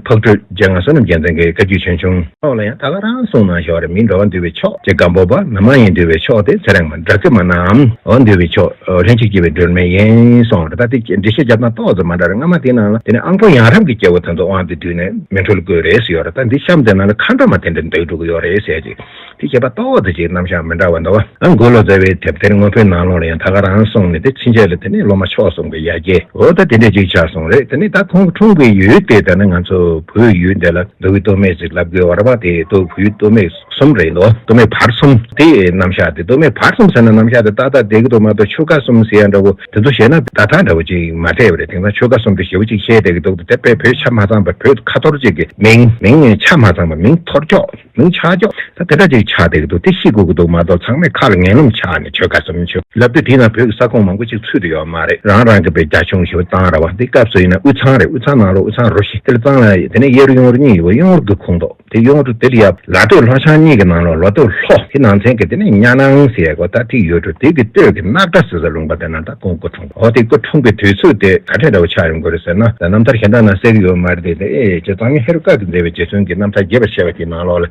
ཕག་གྲུ་རྗེ་མངའ་བསོད་ནམས་རྒྱལ་མཚན་གྱི་བཀའ་བརྒྱུད་ཆོས་འབྱུང་ཐོག་ལ་ཡང་ད་ག་རང་གསུངས་གནང་ཞོར་རེད། མིའི་འགྲོ་བ་འདུལ་བའི་མཆོག་ཅེས་སྒམ་པོ་པ་མི་མ་ཡིན་འདུལ་བའི་མཆོག་དེ་ཚེ་རིང་མ་འདྲ་སྐུ་མ་ནམ་འོ་འདུལ་བའི་མཆོག་ལྷན་ཅིག་སྐྱེས་པའི་སྒྲོན་མེ་ཡིན་གསུངས་རེད། ད་དེ་འགྲེལ་བཤད་རྒྱབ་སྟངས་ཏོག་ཙམ་མ་འདྲ་རེད། སྔ་མ་དེའི་ནང་ལ་དེ་ནས་ཨང་པོ་ཡང་རབ་ཀྱི་རྒྱལ་པོ་དེ་ཚོ་དབང་དུ་བསྡུས་ནས་མི་འཁྲུལ་དགོས་རེད་ཟེར་ཡོད་རེད། ད་འདི་གཤམ་དེ་ནང་ལ་མཁའ་འགྲོ་མ་དེ་འདྲ་འདུག་འགྲོ་གི་ཡོད་རེད་ཟེར་ཅིག་དེ་བྱས་པ་ཏོག་ཙམ་ཅིག་རྣམ་གཞག་མི་འདྲ་བ་འདུག་བ། ཨ་མགོ་ལོག་མཛད་པའི་དེབ་ཐེར་དངོས་པོའི་ནང་ལོགས་ལ་ཡང་ད་ག་རང་གསུངས་ནས་དེ་ཕྱིན་ཆད་ལ་དེ་ནས་སློབ་མ་མཆོག་གསུམ་གྱི་ཡ་གྱལ་འོ་ད་དེ་འདྲས་ཅིག་ཆགས་སོང་རེད། དེ་ནས་ད་ཁོང་འཁྲུངས་པའི་ཡུལ་དེ་ད་ནི་ང་ཚོ་བོད་ཡུལ་འདི་ལ་མདོ་དབུས་སྟོད་སྨད་ཅིག་ལབ་དགོས་བ་རེད་པ། དེ་སྟོད་བོད་ཡུལ་སྟོད་སྨད་གསུམ་རེད་འདུག་སྟོད་སྨད་བར་གསུམ་དེ་རྣམ་གཞག་དེ་སྟོད་སྨད་བར་གསུམ་ཟེར་ན་རྣམ་གཞག་དེ་ཏག་ཏག་བསྡད་ཀྱི་འདུག་མ་གཏོགས་ཆོལ་ཁ་གསུམ་ཟེར་ཡ་འདྲ་བོ་དེ་ཚོ་བཤད་ན་ད་ཐག་འདྲ་བོ་ཅིག་མ་འཐད་པ་རེད། དེང་སང་ཆོལ་ཁ་གསུམ་དེ་ཞེ་པོ་ཅིག་བཤད་བསྡད་ཀྱི་འདུག་དེ་དཔེ་བོད་ཆ་མ་ཚང་པ་བོད་ཁ་ཐོར་ཅིག་གི་མིང་མིང་ཆ་མ་ཚང་པ་མིང་ཐོར་ཅོག་མིང་ཆག་ཆོག་ད་དེ་འདྲ་ཅིག་ཆགས་བསྡད་ཀྱི་འདུག་དེ་ཤེས་དགོས་ཀྱི་འདུག་མ་གཏོགས་ཚང་མས་ཁ་ལ་ངན་སློང་ཆགས་ནས་ཆོལ་ཁ་གསུམ་ཆོས་ལབ་དུས་དེའི་ནང་བོད་ཀྱི་ས་ཁོངས་མང་པོ་ཅིག་ཚུད་དུ་ཡོད་མ་རེད། རང་རང་གི་བའི་རྒྱ་གཞུང་ཞེ་པོ་བཏང་ར་བ། དེ་སྐབས་སུ་ཡིན་ན་དབུས་གཙང་རེད། དབུས་གཙང་ནང་ལོགས་དབུས་གཙང་རོ་བཞི་དེ་ལ་གཙང་ལ་དེ་ནས་གཡས་རུ་གཡོན་རུ་གཉིས་ཡོད་པ་གཡོན་རུ་གི་ཁོངས་གཏོགས་དེ་གཡོན་རུ་དེ་ལ་ཡ་ལ་སྟོད་ལྷོ་བྱང་གཉིས་ཀྱི་ནང་ལོགས་ལ་སྟོད་ལྷོ་དེ་ནང་ཚན་གྱི་དེ་ནས་གཉའ་ནང་ཟེར་ཡ་གོ་ད་ཐིག་ཡོད་འགྲོ། དེ་གི་སྟོད་ཀྱི་སྣག་ཁྲ་ཟེར་ས་ལུང་པ་དེ་ན་ད་ཁོང་སྐུ་འཁྲུངས། འོ་དེ་སྐུ་འཁྲུངས་པའི་དུས་ཚོད་དེ་ག་འདྲ་འདྲ་བོ་ཆགས་ཡོང་གི་རེད་ཟེར་ན་ད་རྣམ་ཐར་གཞན་དག་ནང་གསལ་གྱི་ཡོད་མ་རེད། དེ་དེ་ཨེ་ཅེ་གཙང་ཡུལ་ཧེ་རུ་ཀ་གིས་མཛད་པའི་རྗེ་བཙུན་གྱི་རྣམ་ཐར་རྒྱས་པར་བཤད་པ་དེའི་ནང་ལོགས་ལ།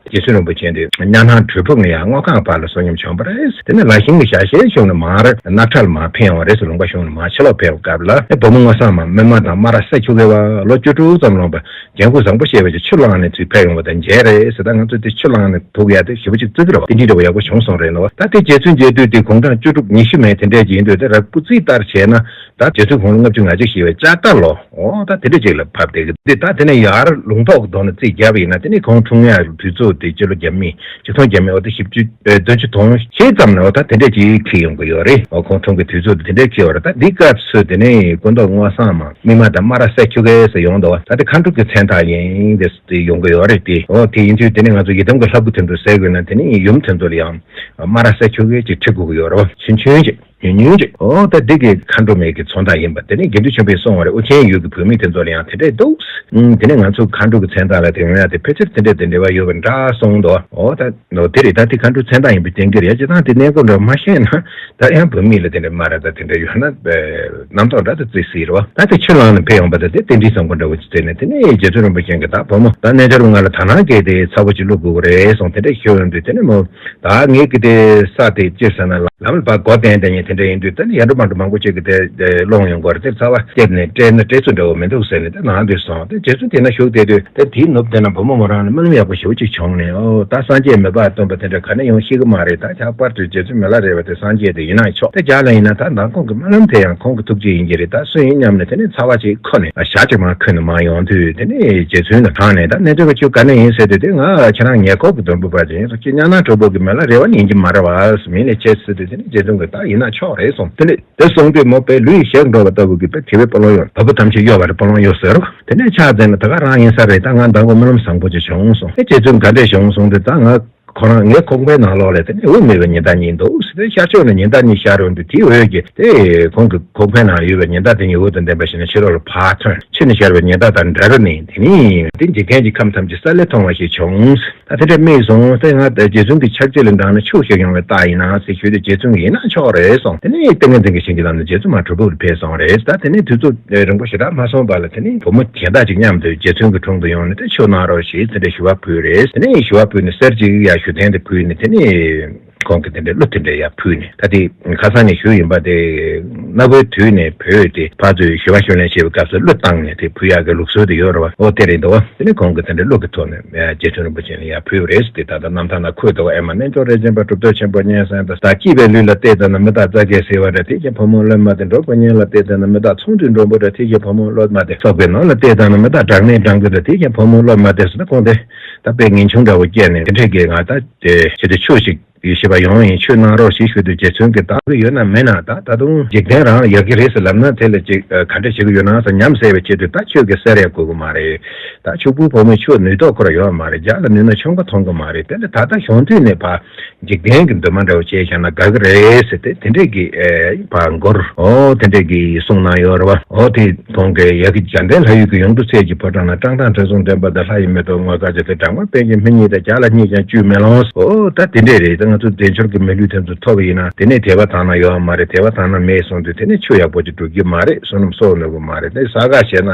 རྗེ་བཙུན་རིན་པོ་ཆེ་འདི་གཉའ་ནང་གྲོལ་ཕུག་ནས་ཡང་སྔོ་ཁང་བར་ལ་བསོད་སྙོམས་བྱུང་བ་རེད། དེ་ནས་ལ་ཤིང་གི་ཞལ་ཤེས་བྱུང་ནས་མར་སྣག་ཁྲ་ལ་མར་ཕེབས་ཡོང་བ་རེད་ཟེར། ལུང་པ་གཞུང་ནས་མར་ཕྱི་ལོགས་ཕེབས་པའི་སྐབས་ལ་ཨེ་བུ་མོ་སྔོ་བསངས་མ་སྨིན་མ་དང་སྨ་ར་སེ་ཁྱུ་གེ་བ་ལོ་བཅུ་དྲུག་ཙམ་ལོན་པ་ལྗང་ཁུ་བཟང་པོ་ཞེས་པ་ཅིག་ཆུ་བླངས་ནས་ཚུར་ཕེབས་ཡོང་བ་དང་མཇལ་རེད་ཟེར། ད་ང་ཚོས་དེ་ཆུ་བླངས་ནས་འཐུང་ཡ་དེ་ཞེ་པོ་ཅིག་བརྩི་གི་རེད་བ། དེ་འདྲའི་འདྲ་བ་ཡག་པོ་བྱུང་སོང་རེད་ནོ། ད་དེ་རྗེ་བཙུན་མཇལ་དུས་དེ་དགུང་གྲངས་བཅུ་དྲུག་ཉི་ཤུ་མན་དེ་འདྲས་ཅིག་ཡིན་དུས་དེ་ར་སྤུ་རྩིས་ལྟར་བྱས་ན་ད་རྗེ་བཙུན་དགུང་ལོ་ལྔ་བཅུ་ཞེས་པའི་ལྕགས་རྟ་ལོ། འོ་ད་དེ་འདྲ་ཅིག་ལ་བབས་བསྡད་ཀྱི་འདུག་དེ་ད་དེ་ནས་ཡར་ལུང་ཐོག་གི་མདོ་ནས་རྩིས་བརྒྱབ་པ་ཡིན་ན་དེ་ནས་ཁོང་འཁྲུངས་ཡག་དུས་ཚོད་དེ་སྤྱི་ལོ་བརྒྱ་མེད་ཆིག་སྟོང་བརྒྱ་མེད་འོ་དེ་བཞི་བཅུ་ཨེ་བདུན་ཅུ་དོན་བཞི་ཙམ་ནས་འོ་ད་དེ་འདྲ་ཅིག་འཁེལ་ཡོང་གི་ཡོད་རེད། འོ་ཁོང་འཁྲུངས་ཀྱི་དུས་ཚོད་དེ་དེ་འདྲ་འཁེལ་ཡོད་རེད། ད་འདི་སྐབས་སུ་དེ་ནས་སྐུ་མདོག་སྔོ་བསངས་མ་སྨིན་མ་དང་སྨ་ར་སེ་ཁྱུ་གེ་ཟེར་ཡོང་འདུག་ད་དེ་མཁའ་འགྲོ་གི་མཚན་རྟགས་ཡིན་དེ་ཡོང་གི་ཡོད་རེད་དེ། འོ་དེ་ཡིན་དུས་དེ་ནས་ང་ཚོ་ཡི་དམ་གྱི་ལྷ་སྐུ་དེ་ཚོ་ཟེར་དགོས་ན་དེ་ནས་ཡུམ་དེ་ཚོ་ལ་ཡང་སྨ་ར་སེ་ཁྱུ་གེ་ཅིག་འཁྲི་དགོས་ཀྱི་ཡོད་རེད་བ། ཆུན་ཆུན་ཅིག་ཉུང་ཉུང་ཅིག་འོ་ད་འདི་གི་མཁའ་འགྲོ་མའི་གི་མཚོན་རྟགས་ཡིན་པ་དེ་ནས་དགེ་འདུན་ཆོས་འཕེལ་གསུངས་པ་རེད། ཨོ་རྒྱན་ཡུལ་གྱི་བུད་མེད་དེ་ཚོ་ལ་ཡང་དེ་འདྲས་འདུག་ཨུམ་དེ་ནས་ང་ཚོ་མཁའ་འགྲོ་གི་མཚན་རྟགས་ལ་དེ་ཡོང་ཡ་དེ་ཕལ་ཆེར་དེ་འདྲས་དེ་འདྲས་བ་ཡོད་པ་འདྲ་གསུངས་འདུག་འོ་ད་འོ་དེ་རེད། ད་དེ་མཁའ་འགྲོའི་མཚན་རྟགས་ཡིན་པའི་རྐྱེན་གྱིས་རེད། ཅི་ཐང་དེ་གནས་སྐབས་འདྲ་མ་ཤེས་ན་ད་ཡང་བུད་མེད་ལ་དེ་འདྲས་སྨ་ར་ད་དེ་འདྲས་ཡོད་ན་རྣམ་རྟོག་འདྲ་ད་བརྩི་སྲིད་རེད་བ། ད་དེ་ཆུ་བླངས་ནས་ཕེབས་ཡོང་པ་ད་དེ་རྟེན་འབྲེལ་བཟང་པོ་འདྲ་བོ་ཅིག་བརྩིས་ནས་དེ་ནས་རྗེ་བཙུན་རིན་པོ་ཆེ་གིས་ད་བུ་མོ་ད་རྣལ་འབྱོར་ང་ལ་དག་སྣང་སྐྱེས་ཏེ་ཚ་བོ་ཅིག་བླུག་དགོས་ཀྱི་རེད་གསུངས། དེ་འདྲས་ཞུས་ཡོང་དུས་དེ་ནས་མོ། ད་ངེད་ཀྱི་དེ་ས་དེ་སྤྱིར་ཟེར་ན་ལམ་ལ་ཕར་སྒོ་བསྟན་བསྟན་ཉེ་དེ་འདྲ་ཡིན་དུས་དེ་ནི་ཡར་འགྲོ་མར་འགྲོ་མང་པོ་ཅིག་གི་དེ་སློང་ཡོང་གི་རེད། དེ་ཚ་བ་སྟེར་ནས་སྤྲད་ན་སྤྲད་ཚུལ་འདྲ་བོ་མི་འདུག་ཟེར་ནས་དེ་ནང་དུ་སོང་། དེ་རྗེ་བཙུན་དེ་ན་བཞུགས་བསྡད་དུས་དེ་དེའི་ནུབ་དེ་ན་བུ་མོ་མོ་རང་ལ་སྨོན་ལམ་ཡག་པོ་ཞེ་པོ་ཅིག་བྱུང་ནས་ཨོ་ད་སངས་རྒྱས་མི་ལྤགས་སྟོན་པ་དེ་འདྲ་ག་ནས་ཡོང་ཤེས་ཀྱི་མ་རེད། ད་ལྷག་པར་དུ་རྗེ་བཙུན་མི་ལ་རས་པ་དེ་སངས་རྒྱས་དེ་ཡིན་ན་ཆོག་དེ་རྒྱ་ལ་ཡིན་ན་ད་མདང་དགོང་གི་སྨོན་ལམ་དེ་ཡང་ཁོང་གི་ཐུགས་རྗེ་ཡིན་གྱི་རེད། ད་སུ་ཡིན་སྙམ་ནས་དེ་ནས་ཚ་བ་ཅིག་ཁུར་ནས་ཞག་ཅིག་མར་ཁུར་ནས་མར་ཡོང་དུས་དེ་ནས་རྗེ་བཙུན་ལ་དྲངས་ནས་ད་རྣལ་འབྱོར་པ་ཁྱོད་ག་ནས་ཡིན་ཟེར་དུས་དེ་ང་ཁྱེད་རང་ཉེ་འཁོར་གྱི་མགྲོན་པོ་པ་ཅིག་ཡིན་ཟེར། ཁྱེད་གཉའ་ནང་གྲོལ་ཕུག་གི་མི་ལ་རས་པ་ཡིན་གྱི་མ་རེད་བ། མིང་ལས་ཁྱད་ཟེར་དུས་ དེ་ནས་རྗེ་བཙུན་གྱིས་ད་ཡིན་ན་ཆོག་རེད་གསུངས། དེ་ནས་དེ་གསུངས་དུས་མོ་དཔེ་ལུས་ཞིག་འགྲོ་བ་ལྟ་བུ་གི་དཔེ་དད་པའི་དཔུང་ལོང་ཡོད། བ་སྤུ་ཐམས་ཅད་གཡོ་བ་རེད། དཔུང་ལོང་ཡོད་ཟེར་རོ། དེ་ནས་ཕྱག་འཚལ་ནས་ད་ག་རང་ཡིན་ས་རེད། ད་ང་བདག་པོ་སྨོན་ལམ་བཟང་པོ་ཅིག་བྱུང་གསུངས། ཨེ་རྗེ་བཙུན་ག་འདྲས་བྱུང་གསུངས་དུས་ད་ང་ཁོ་རང་ངའི་ཁོག་པའི་ནང་ལོགས་ལ་དེ་ནས་འོད་མེད་པའི་ཉི་ཟླ་གཉིས་འདུག་ཟེར། ཤར་ཕྱོགས་ནས་ཉི་ཟླ་གཉིས་ཤར་ཡོང་དུས་དེའི་འོད་ཀྱིས་དེ་ཁོང་གི་ཁོག་པའི་ནང་ཡོད་པའི་ཉི་ཟླ་དེ་གཉིས་འོད་དང་ལྡན་པ་ཞིག་ནས་ཕྱི་ལོགས་ལ་ཕར་ཐོན། ཕྱི་ནས་ཤར་བའི་ཉི་ཟླ་དང་འདྲ་ར་ནས་དེ་ནས་དེ་འཇིག་རྟེན་གྱི་ཁམས་ཐམས་ཅད་ས་ལེར་མཐོང་བ་ཞིག་བྱུང་། ད་དེ་འདྲ་རྨིས་སོང་། དེ་ང་རྗེ་བཙུན་གྱི་ཕྱག་རྗེས་ལ་འབྲངས་ནས་ཆོས་ཤིག་ཡོང་བའི་རྟགས་ཡིན་ན་ཟེར་ཞུས་ཏེ་རྗེ་བཙུན་གྱིས་ཡིན་ན་ཆོག་རེད་གསུངས། དེ་ནས་ཏིང་ངེ་འཛིན་གྱི་ཞིང་གི་ལམ་ནས་རྗེ་བཙུན་མ་གྲུབ་ཐོབ་ལ་ཕེབས་སོང་རེད། ད་དེ་ནས་དུས་ཚོད་རིང་པོ་ཞེ་དྲག་མ་སོང་བར་ལ་དེ་ནས་བུ་མོ་གཞན་དག་ཅིག་མཉམ་དུ་རྗེ་བཙུན་གྱི་དྲུང་དུ་ཡོང་ནས་དེ་ཆོས་གནང་རོགས་ཞེས་དེ་འདྲ་ཞུ་བ་ཕུལ་རེད། དེ་ནས་ཞུ་བ་ཕུལ་ནས་གསེར་ཅིག་ཡར་ཞུ་རྟེན་དེ་ཕུལ་ནས་དེ་ནས་ཁོང་གིས་དེ་འདྲའི་གླུ་དེ་འདྲ་ཡར་ཕུལ་ནས། ད་དེ་ཁ་སང་ནས་ཞུས་ཡིན་པ་དེ། གནའ་བོའི་དུས་ནས་བོད་དེ་ཕར་ཚུར་ཞུ་བ་ཞུ་ལེན་བྱེད་པའི་སྐབས་སུ་གླུ་བཏང་ནས་དེ་ཕུལ་ཡག་གི་ལུགས་སྲོལ་དེ་ཡོད་རེད་བ། འོ་དེ་རེད་འདུག་བ། དེ་ནས་ཁོང་གིས་དེ་འདྲའི་གླུ་གི་ཐོག་ནས་རྗེ་བཙུན་རིན་པོ་ཆེ་ལ་ཡར་ཕུལ་བ་རེད་ཟེར་ཏེ། ད་ལྟ་རྣམ་ཐར་ནང་འཁོད་འདུག་བ། ཨེ་མ་རྣལ་འབྱོར་རིན་ཆེན་པ་གྲུབ་ཐོབ་ཆེན་པོ་སྙན་གསན་དང་། བདག་སྐྱིད་པའི་ལུས་ལ་བལྟས་ཙམ་ན་མི་རྟག་རྩ་བརྒྱད་ཟེར་བ་འདྲ། དེས་ཀྱང་ཕོ་མོ་བློས་མ་བདེ། འགྲོགས་པའི་གཉེན་ལ་བལྟས་ཙམ་ན་མི་རྟག་ཚོང་འདུས་འགྲོན་པོ་འདྲ། དེས་ཀྱང་ཕོ་མོ་བློས་མ་བདེ། སྲོག་པའི་ནོར་ལ་བལྟས་ཙམ་ན་མི་རྟག་བྲག་སྨན་སྦྲང་རྩི་འདྲ། དེས་ཀྱང་ཕོ་མོ་བློས་མ་བདེ་ཟེར་ན། ཁོང་དེ་ད་དཔེ་ངེས་འབྱུང་འདྲ་བོ་སྐྱེས་ནས་དེ་འདྲས་ཀྱི་ང་ད་དེ་ཆེད་དུ་ཆོས་ཤིག་ཡིད་ཆེས་པ་ཡོང་ཡིན། ཆོས་གནང་རོགས་ཞེས་ཞུས་དུས་རྗེ་བཙུན་གྱིས་ད་གི་ཡོད་ན་མེད་ན་ད་ད་དུང་འཇིག་རྟེན་རང་ལ་ཡག་གི་རེད་ཟེར་ལབ་ན། དེ་ལ་ཅིག་ག་འདྲ་བྱེད་ཀྱི་ཡོད་ན་ཟེར་ཉམས་སད་པའི་ཆེད་དུ་ད་ཁྱོད་ཀྱིས་སེལ་ཡག་དགོས་ཀྱི་མ་རེད། ད་ཕྱུག་པོའི་བུ་མོས་ཆོས་ནུས་སྟོབས་ཁོ་ར་ཡོད་མ་རེད། རྒྱགས་ལ་ནུས་ན་ཆུང་ཀ་མཐོང་གི་མ་རེད། དེ་ལ་ད་ལྟ་གཞོན་དུས་ནས་ཕར་འཇིག་རྟེན་གྱི་འདུན་མ་འདྲ་བོ་བྱས་བཞག་ན་དགའ་གི་རེད་ཟེར་ཏེ་དེ་འདྲས་ཀྱི་ཨེ་ཕར་མགུར་འོ་དེ་འདྲས་ཀྱི་གསུང་གནང་ཡོད་རེད་བ། འོ་དེ་ཁོང་གིས་ཡ་གི་འཇམ་དཔལ་ལྷ་ཡུལ་གྱི་ཡོངས་འདུ་ཚལ་གྱི་ཕོ་བྲང་ན། བཀྲག་མདངས་ཁྲི་སྲོང་ལྡན་པ་དང་། ལྷ་ཡི་མེ་ཏོག་ངོས་དཀར་ཅན་ཏེ། སྦྲང་མ་སྤུན་གྱི་སྨན་གཉིས་དང་། བྱ་ལ་སྙེག་ཀྱང་བཅུད་མི་ལོང་། འོ་ད་དེ་འདྲས་རེད། ད་ང་ཚོ་དལ་འབྱོར་གྱི་མི་ལུས་དེ་ཚོ་ཐོབ་པ་ཡིན་ན་དེ་ནས་དད་པ་དག་སྣང་ཡོད་མ་རེད། དད་པ་དག་སྣང་མེད་སོང་དུས་དེ་ནས་ཆོས་ཡག་པོ་ཅིག་སྒྲུབ་རྒྱུ་མ་རེད། བསོད་ནམས་གསོག་ནུས་ཀྱི་མ་རེད། དེ་ས་ག་བྱས་ན་